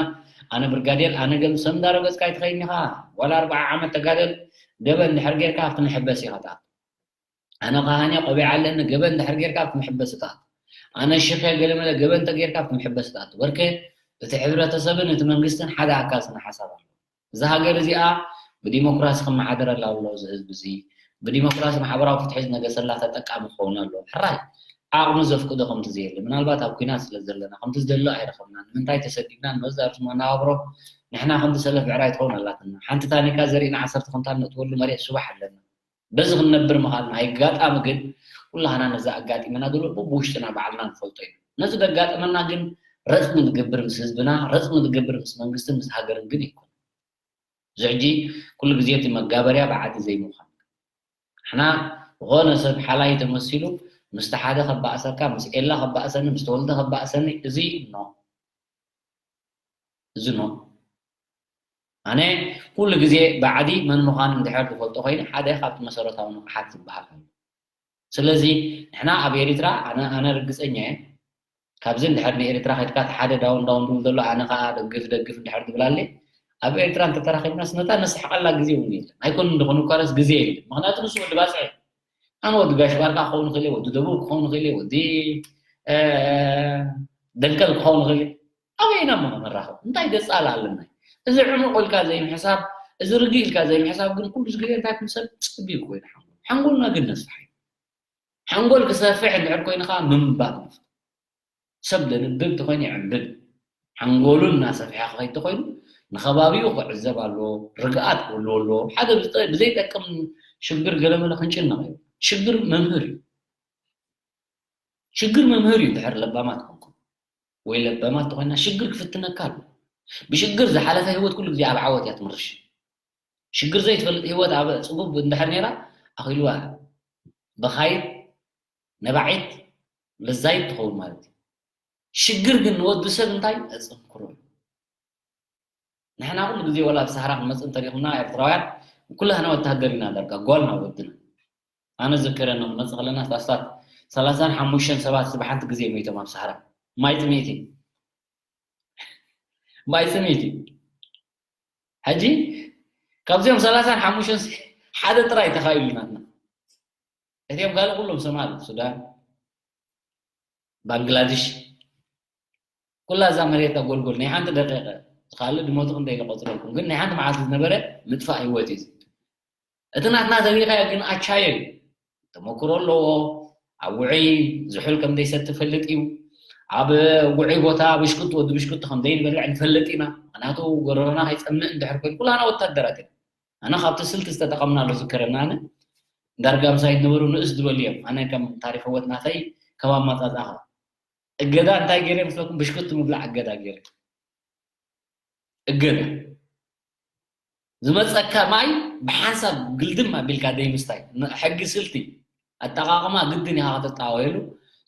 ኣነ ብርጋዴር ኣነ ገም ሰብ እንዳረገጽካ ይትኸይኒኻ ዋላ ኣርባዓ ዓመት ተጋደል ገበን ድሕር ጌርካ ኣብቲ መሐበሲ ኢኻ ትኣቱ። ኣነ ካህን እየ ቆቢዕ ኣለኒ ገበን ድሕር ጌርካ ኣብቲ መሐበሲ ትኣቱ። ኣነ ሽኽ እየ ገለመለ ገበን ተጌርካ ኣብቲ መሐበሲ ትኣቱ። ወርከ እቲ ሕብረተሰብን እቲ መንግስትን ሓደ ኣካል ስነ ሓሳብ ኣሎ። እዛ ሃገር እዚኣ ብዲሞክራሲ ክመሓደረላ ኣሎ እዚ ህዝቢ እዚ ብዲሞክራሲ ማሕበራዊ ፍትሒ ዝነገሰላ ተጠቃሚ ክኸውን ኣሎ። ሕራይ ዓቕሚ ዘፍቅዶ ከምቲ ዘየለ ምናልባት ኣብ ኩናት ስለ ዘለና ከምቲ ዝደሎ ኣይረኸብና ንምንታይ ተሰዲድና ንመዛርቱ መናባብሮ ንሕና ከምቲ ሰለፍ ብዕራይ ትኸውን ኣላትና ሓንቲ ታኒካ ዘርኢና ዓሰርተ ኩንታል ነእትወሉ መሬት ስባሕ ኣለና በዚ ክንነብር ምኻልና ኣይጋጣሚ ግን ኩላህና ነዚ ኣጋጢመና ዘሎ ብውሽጥና ባዕልና ንፈልጦ ኢና ነዚ ደጋጠመና ግን ረፅሚ ዝገብር ምስ ህዝብና ረፅሚ ዝገብር ምስ መንግስትን ምስ ሃገርን ግን ይኮን እዚ ሕጂ ኩሉ ግዜ እቲ መጋበርያ ብዓዲ ዘይምዃን ንሕና ዝኾነ ሰብ ሓላይ ተመሲሉ ምስቲ ሓደ ከባእሰካ ምስ ኤላ ከባእሰኒ ምስ ተወልደ ከባእሰኒ እዚ ኖ እዚ ኖ ኣነ ኩሉ ግዜ ብዓዲ መን ምዃኑ እንድሕር ዝፈልጦ ኮይኑ ሓደ ካብቲ መሰረታዊ ንቕሓት ዝበሃል ኣሎ ስለዚ ንሕና ኣብ ኤሪትራ ኣነ ኣነ ርግፀኛ እየ ካብዚ እንድሕር ንኤሪትራ ከድካ እቲ ሓደ ዳውን ዳውን ድብል ዘሎ ኣነ ከዓ ደግፍ ደግፍ እንድሕር ድብል ኣለ ኣብ ኤሪትራ እንተተራኺብናስ ነታ ነስሕቀላ ግዜ እውን የለን ኣይኮን እንድኾኑ እኳ ረስ ግዜ የለን ምክንያቱ ንሱ ወዲ ባፅዕ ኣነ ወዲ ጋሽ ባርካ ክኸውን ክእል ወዲ ደቡብ ክኸውን ክእል ወዲ ደንቀል ክኸውን ክእል ኣበይ ኢና ሞ ንራኸብ እንታይ ገፃል ኣለና እዚ ዕሙቕ ኢልካ ዘይምሕሳብ እዚ ርግእ ኢልካ ዘይምሕሳብ ግን ኩሉ ግዜ እንታይ ክንሰብ ፅቢብ ኮይኑ ሓንጎል ሓንጎልና ግን ነስፍሓ ሓንጎል ክሰፍሕ እንድሕር ኮይኑ ከዓ ምንባብ ንፍት ሰብ ለንብብ ተኮይኑ ይዕንብብ ሓንጎሉ እናሰፍሐ ክኸይድ ተኮይኑ ንከባቢኡ ክዕዘብ ኣለዎ ርግኣት ክህልዎ ኣለዎ ሓደ ብዘይጠቅም ሽግር ገለመለ ክንጭነቕ እዩ ሽግር መምህር እዩ ሽግር መምህር እዩ ድሕር ለባማት ኮንኩም ወይ ለባማት ተኮይና ሽግር ክፍትነካ ኣሎ ብሽግር ዝሓለፈ ህይወት ኩሉ ግዜ ኣብ ዓወት እያ ትምርሽ ሽግር ዘይትፈልጥ ህይወት ኣብ ፅቡብ እንድሕር ነይራ ኣኺልዋ በኻይት ነባዒት ለዛይት ትኸውን ማለት እዩ ሽግር ግን ንወዲ ሰብ እንታይ ኣፅንክሮ እዩ ንሕና ኩሉ ግዜ ወላ ኣብ ሳህራ ክንመፅእ እንተሪኹምና ኤርትራውያን ኩላህና ወታሃደር ኢና ዳርጋ ጓልና ወድና ኣነ ዝከረና ክንመፅእ ከለና ኣስታት ሰላሳን ሓሙሽተን ሰባት ብሓንቲ ግዜ ሞይቶም ኣብ ሳህራ ማይ ጥሜት እዩ ማይ ጥሜት እዩ ሕጂ ካብዚኦም ሰላሳን ሓሙሽተን ሓደ ጥራይ ተኻኢሉ ናትና እቲኦም ካልእ ኩሎም ሰማል ሱዳን ባንግላድሽ ኩላ እዛ መሬት ኣጎልጎል ናይ ሓንቲ ደቂቀ ዝካልእ ድሞቱ ክንደ ኢለ ቆፅረልኩም ግን ናይ ሓንቲ መዓልቲ ዝነበረ ምጥፋእ ህይወት እዩ እቲ ናትና ተሪኻዮ ግን ኣቻዮ እዩ ተመክሮ ኣለዎ ኣብ ውዑይ ዝሑል ከም ዘይሰቲ ፈልጥ እዩ ኣብ ውዑይ ቦታ ብሽኩት ወዲ ብሽኩት ከም ዘይንበልዕ ንፈልጥ ኢና ምክንያቱ ጎረሮና ከይፀምእ እንድሕር ኮይኑ ኩላና ወታደራት ኢና ኣነ ካብቲ ስልቲ ዝተጠቐምናሉ ዝከረና ኣነ ዳርጋ ምሳይ ዝነበሩ ንእስ ዝበሉ እዮም ኣነ ከም ታሪክ ህይወት ናተይ ከም ኣማፃፅኣኻ እገዳ እንታይ ገይረ መስለኩም ብሽኩት ምብላዕ እገዳ ገይረ እገዳ ዝመፀካ ማይ ብሓንሳብ ግልድም ኣቢልካ ደይ ምስታይ ሕጊ ስልቲ ኣጠቃቅማ ግድን ኢኻ ከተጣወየሉ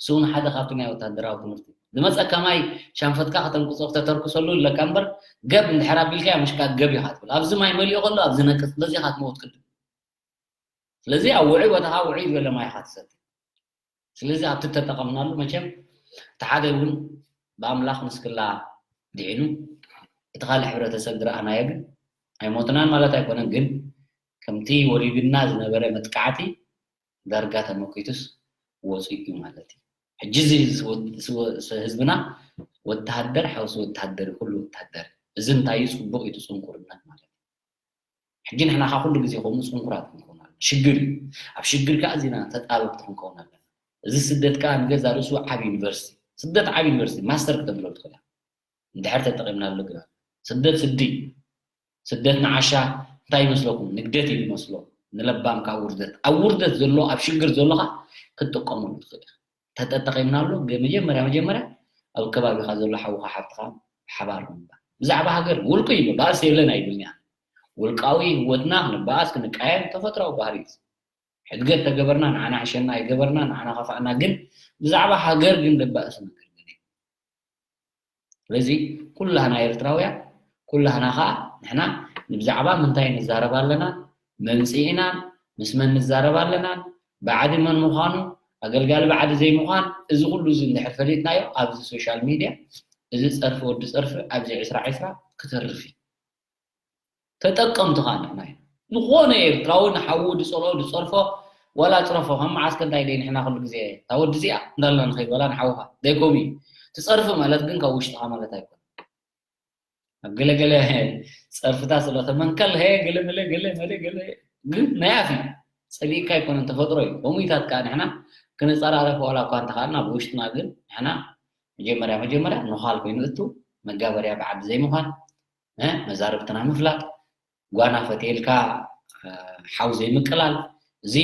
ስውን ሓደ ካብቲ ናይ ወታደራዊ ትምህርቲ ዝመፀካ ማይ ሻንፈትካ ከተንቅፆ ከተተርክሰሉ ኣለካ እምበር ገብ እንድሕር ኣቢልካ ምሽካ ገብ ኢኻ ትብል ኣብዚ ማይ መሊኡ ከሎ ኣብዚ ነቅፅ በዚ ኢኻ ትመውት ቅድም ስለዚ ኣብ ውዑይ ቦታኻ ውዑይ ዝበለ ማይ ኢኻ ትሰቲ ስለዚ ኣብቲ ተጠቐምናሉ መቸም እቲ ሓደ እውን ብኣምላኽ ንስክላ ድዒኑ እቲ ካልእ ሕብረተሰብ ዝረኣናዮ ግን ኣይሞትናን ማለት ኣይኮነን ግን ከምቲ ወሪድና ዝነበረ መጥቃዕቲ ዳርጋ ተመኪቱስ ወፂኡ እዩ ማለት እዩ ሕጂ እዚ ህዝብና ወተሃደር ሓውሲ ወተሃደር ኩሉ ወተሃደር እዚ እንታይ እዩ ፅቡቅ እዩ ፅንኩርነት ማለት እዩ ሕጂ ንሕና ካብ ኩሉ ግዜ ከምኡ ፅንኩራት ክንከውን ኣለና ሽግር እዩ ኣብ ሽግር ከዓ እዚና ተጣበብቲ ክንከውን ኣለና እዚ ስደት ከዓ ንገዛ ርእሱ ዓብ ዩኒቨርሲቲ ስደት ዓብ ዩኒቨርሲቲ ማስተር ክተምሎ ትኽእል እንድሕር ተጠቒምናሉ ግና። ስደት ስዲ፣ ስደት ንዓሻ እንታይ ይመስለኩም? ንግደት እዩ ዝመስሎ። ንለባም ካብ ውርደት፣ ኣብ ውርደት ዘሎ፣ ኣብ ሽግር ዘሎኻ ክትጥቀመሉ ትኽእል ኢኻ። ተጠቂምናሉ፣ መጀመርያ መጀመርያ ኣብ ከባቢኻ ዘሎ ሓውኻ ሓፍትኻ ሓባር ምንባር። ብዛዕባ ሃገር ውልቂ እዩ፣ ባእስ የለን ኣይብልኒ። ውልቃዊ ህይወትና ክንባእስ ክንቃየም ተፈጥራዊ ባህሪ እዩ። ሕድገት ተገበርና ንዓና ሕሸና ኣይገበርና ንዓና ከፋእና፣ ግን ብዛዕባ ሃገር ግን ደባእስ ነገር ግን እዩ። ስለዚ ኩላህና ኤርትራውያን ኩላህና ከዓ ንሕና ንብዛዕባ ምንታይ ንዛረብ ኣለና፣ መምፅኢና ምስ መን ንዛረብ ኣለና፣ ባዕዲ መን ምዃኑ፣ ኣገልጋሊ ባዕዲ ዘይምዃን፣ እዚ ኩሉ እዚ እንድሕር ፈሊጥናዮ ኣብዚ ሶሻል ሚድያ እዚ ፀርፊ ወዲ ፀርፊ ኣብዚ ዕስራ ዕስራ ክተርፍ እዩ። ተጠቀምቲ ከዓ ንሕና ኢና። ዝኾነ ኤርትራዊ ንሓዉ ድፀልኦ ድፀርፎ ዋላ ፅረፎ ከም መዓስከ እንታይ ደይ ንሕና ኩሉ ግዜ እታ ወዲ እዚኣ እንዳልና ንኸይድ ዋላ ንሓውኻ ደይኮም እዩ። ትፀርፊ ማለት ግን ካብ ውሽጥኻ ማለት ኣይኮነ። ኣብ ገለገለ ፀርፍታ ስለተመንከል ሀ ገለ መለ ገለ መለ ገለ ግን ናይ ኣፍ እዩ። ፀሊእካ ኣይኮነን ተፈጥሮ እዩ። ከምኡታት ከዓ ንሕና ክንፀራረፍ ዋላ እኳ እንተኻልና ብውሽጥና ግን ንሕና መጀመርያ መጀመርያ ነዃል ኮይኑ እቱ መጋበርያ ብዓዲ ዘይምዃን መዛርብትና ምፍላጥ ጓና ፈትየልካ ሓው ዘይምቅላል እዚ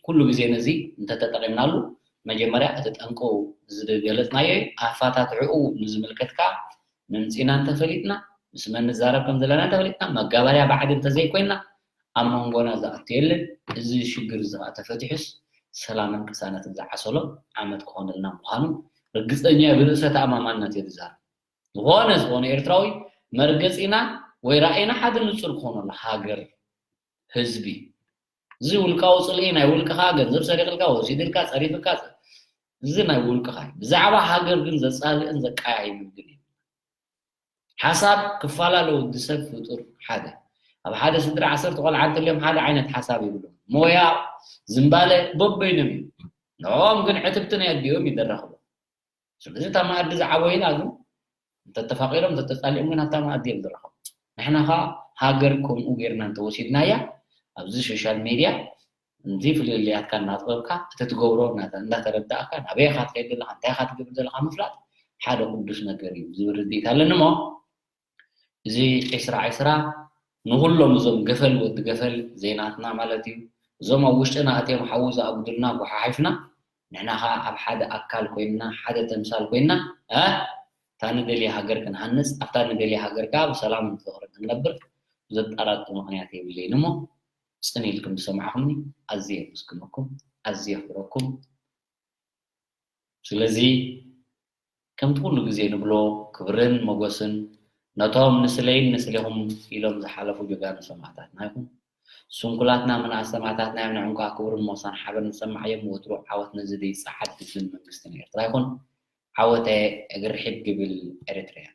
ኩሉ ግዜ ነዚ እንተተጠቒምናሉ መጀመርያ እቲ ጠንቁ ዝገለፅናዮ እዩ። ኣፋታትዕኡ ንዝምልከትካ ንምፅኢና እንተፈሊጥና ምስ መን ንዛረብ ከም ዘለና እንተፈሊጥና መጋበርያ ባዕዲ እንተዘይኮይና ኣብ መንጎና ዝኣቱ የለን። እዚ ሽግር እዚ ከዓ ተፈቲሑስ ሰላምን ቅሳነትን ዝዓሰሎ ዓመት ክኾነልና ምዃኑ ርግፀኛ ብርእሰ ተኣማማንነት እየ ዝዛረብ። ዝኾነ ዝኾነ ኤርትራዊ መርገፂና ወይ ራእይና ሓደ ንፁር ክኾነሉ ሃገር ህዝቢ እዚ ውልቃዊ ፅልኢ ናይ ውልቅኻ ገንዘብ ሰሪቕልካ ወሲድልካ ፀሪፍካ እዚ ናይ ውልቅኻ እዩ። ብዛዕባ ሃገር ግን ዘፃልእን ዘቀያይምን ግን እዩ። ሓሳብ ክፈላለ ወዲ ሰብ ፍጡር ሓደ ኣብ ሓደ ስድራ ዓሰርተ ቆልዓ እንተልዮም ሓደ ዓይነት ሓሳብ ይብሉ። ሞያ ዝምባለ በበይኖም እዩ። ንዕኦም ግን ዕትብቲ ናይ ኣዲኦም ይደረኽቦ። ስለዚ እታ መኣዲ ዝዓበዩላ ግን እንተተፋቒሮም እንተተፃሊኦም ግን ኣብታ መኣዲ እዮም ዝረኸቡ። ንሕና ኸዓ ሃገር ከምኡ ጌርና እንተወሲድናያ ኣብዚ ሶሻል ሜድያ እዚ ፍልልያትካ እናጥበብካ እቲ ትገብሮ እናተ- እንዳተረዳእካ ናበይ ኢኻ ትኸይድ ዘለኻ እንታይ ኢኻ ትገብር ዘለኻ ምፍላጥ ሓደ ቅዱስ ነገር እዩ ዝብል ርድኢት ኣለኒ እሞ እዚ ዒስራ ዒስራ ንኹሎም እዞም ገፈል ወዲ ገፈል ዜናትና ማለት እዩ እዞም ኣብ ውሽጥና ኣትዮም ሓዊ ዝኣጉድልና ጎሓሒፍና ንሕና ኸዓ ኣብ ሓደ ኣካል ኮይንና ሓደ ተምሳል ኮይንና እ እታ ንደልያ ሃገር ክንሃንፅ ኣብታ ንደልያ ሃገር ከዓ ብሰላም ፍቕርን ክንነብር ዘጠራጥር ምኽንያት የብለይን እሞ ፅን ኢልኩም ዝሰማዕኹምኒ ኣዝየ የመስግነኩም ኣዝየ የኽብረኩም ስለዚ ከምቲ ኩሉ ግዜ ንብሎ ክብርን ሞጎስን ነቶም ንስለይን ንስሌኹም ኢሎም ዝሓለፉ ጀጋኑ ሰማእታትና ይኹን። ስንኩላትና ምንኣስ ሰማእታትና እዮም ንዕም ከዓ ክብርን ሞሳን ሓበን ንሰማዕ እዮም ወትሩ ዓወት ነዚ ደይፀዓድ ህዝብን መንግስትን ኤርትራ ይኹን። ዓወተ እግሪ ሒድ ግብል ኤሪትሪያን።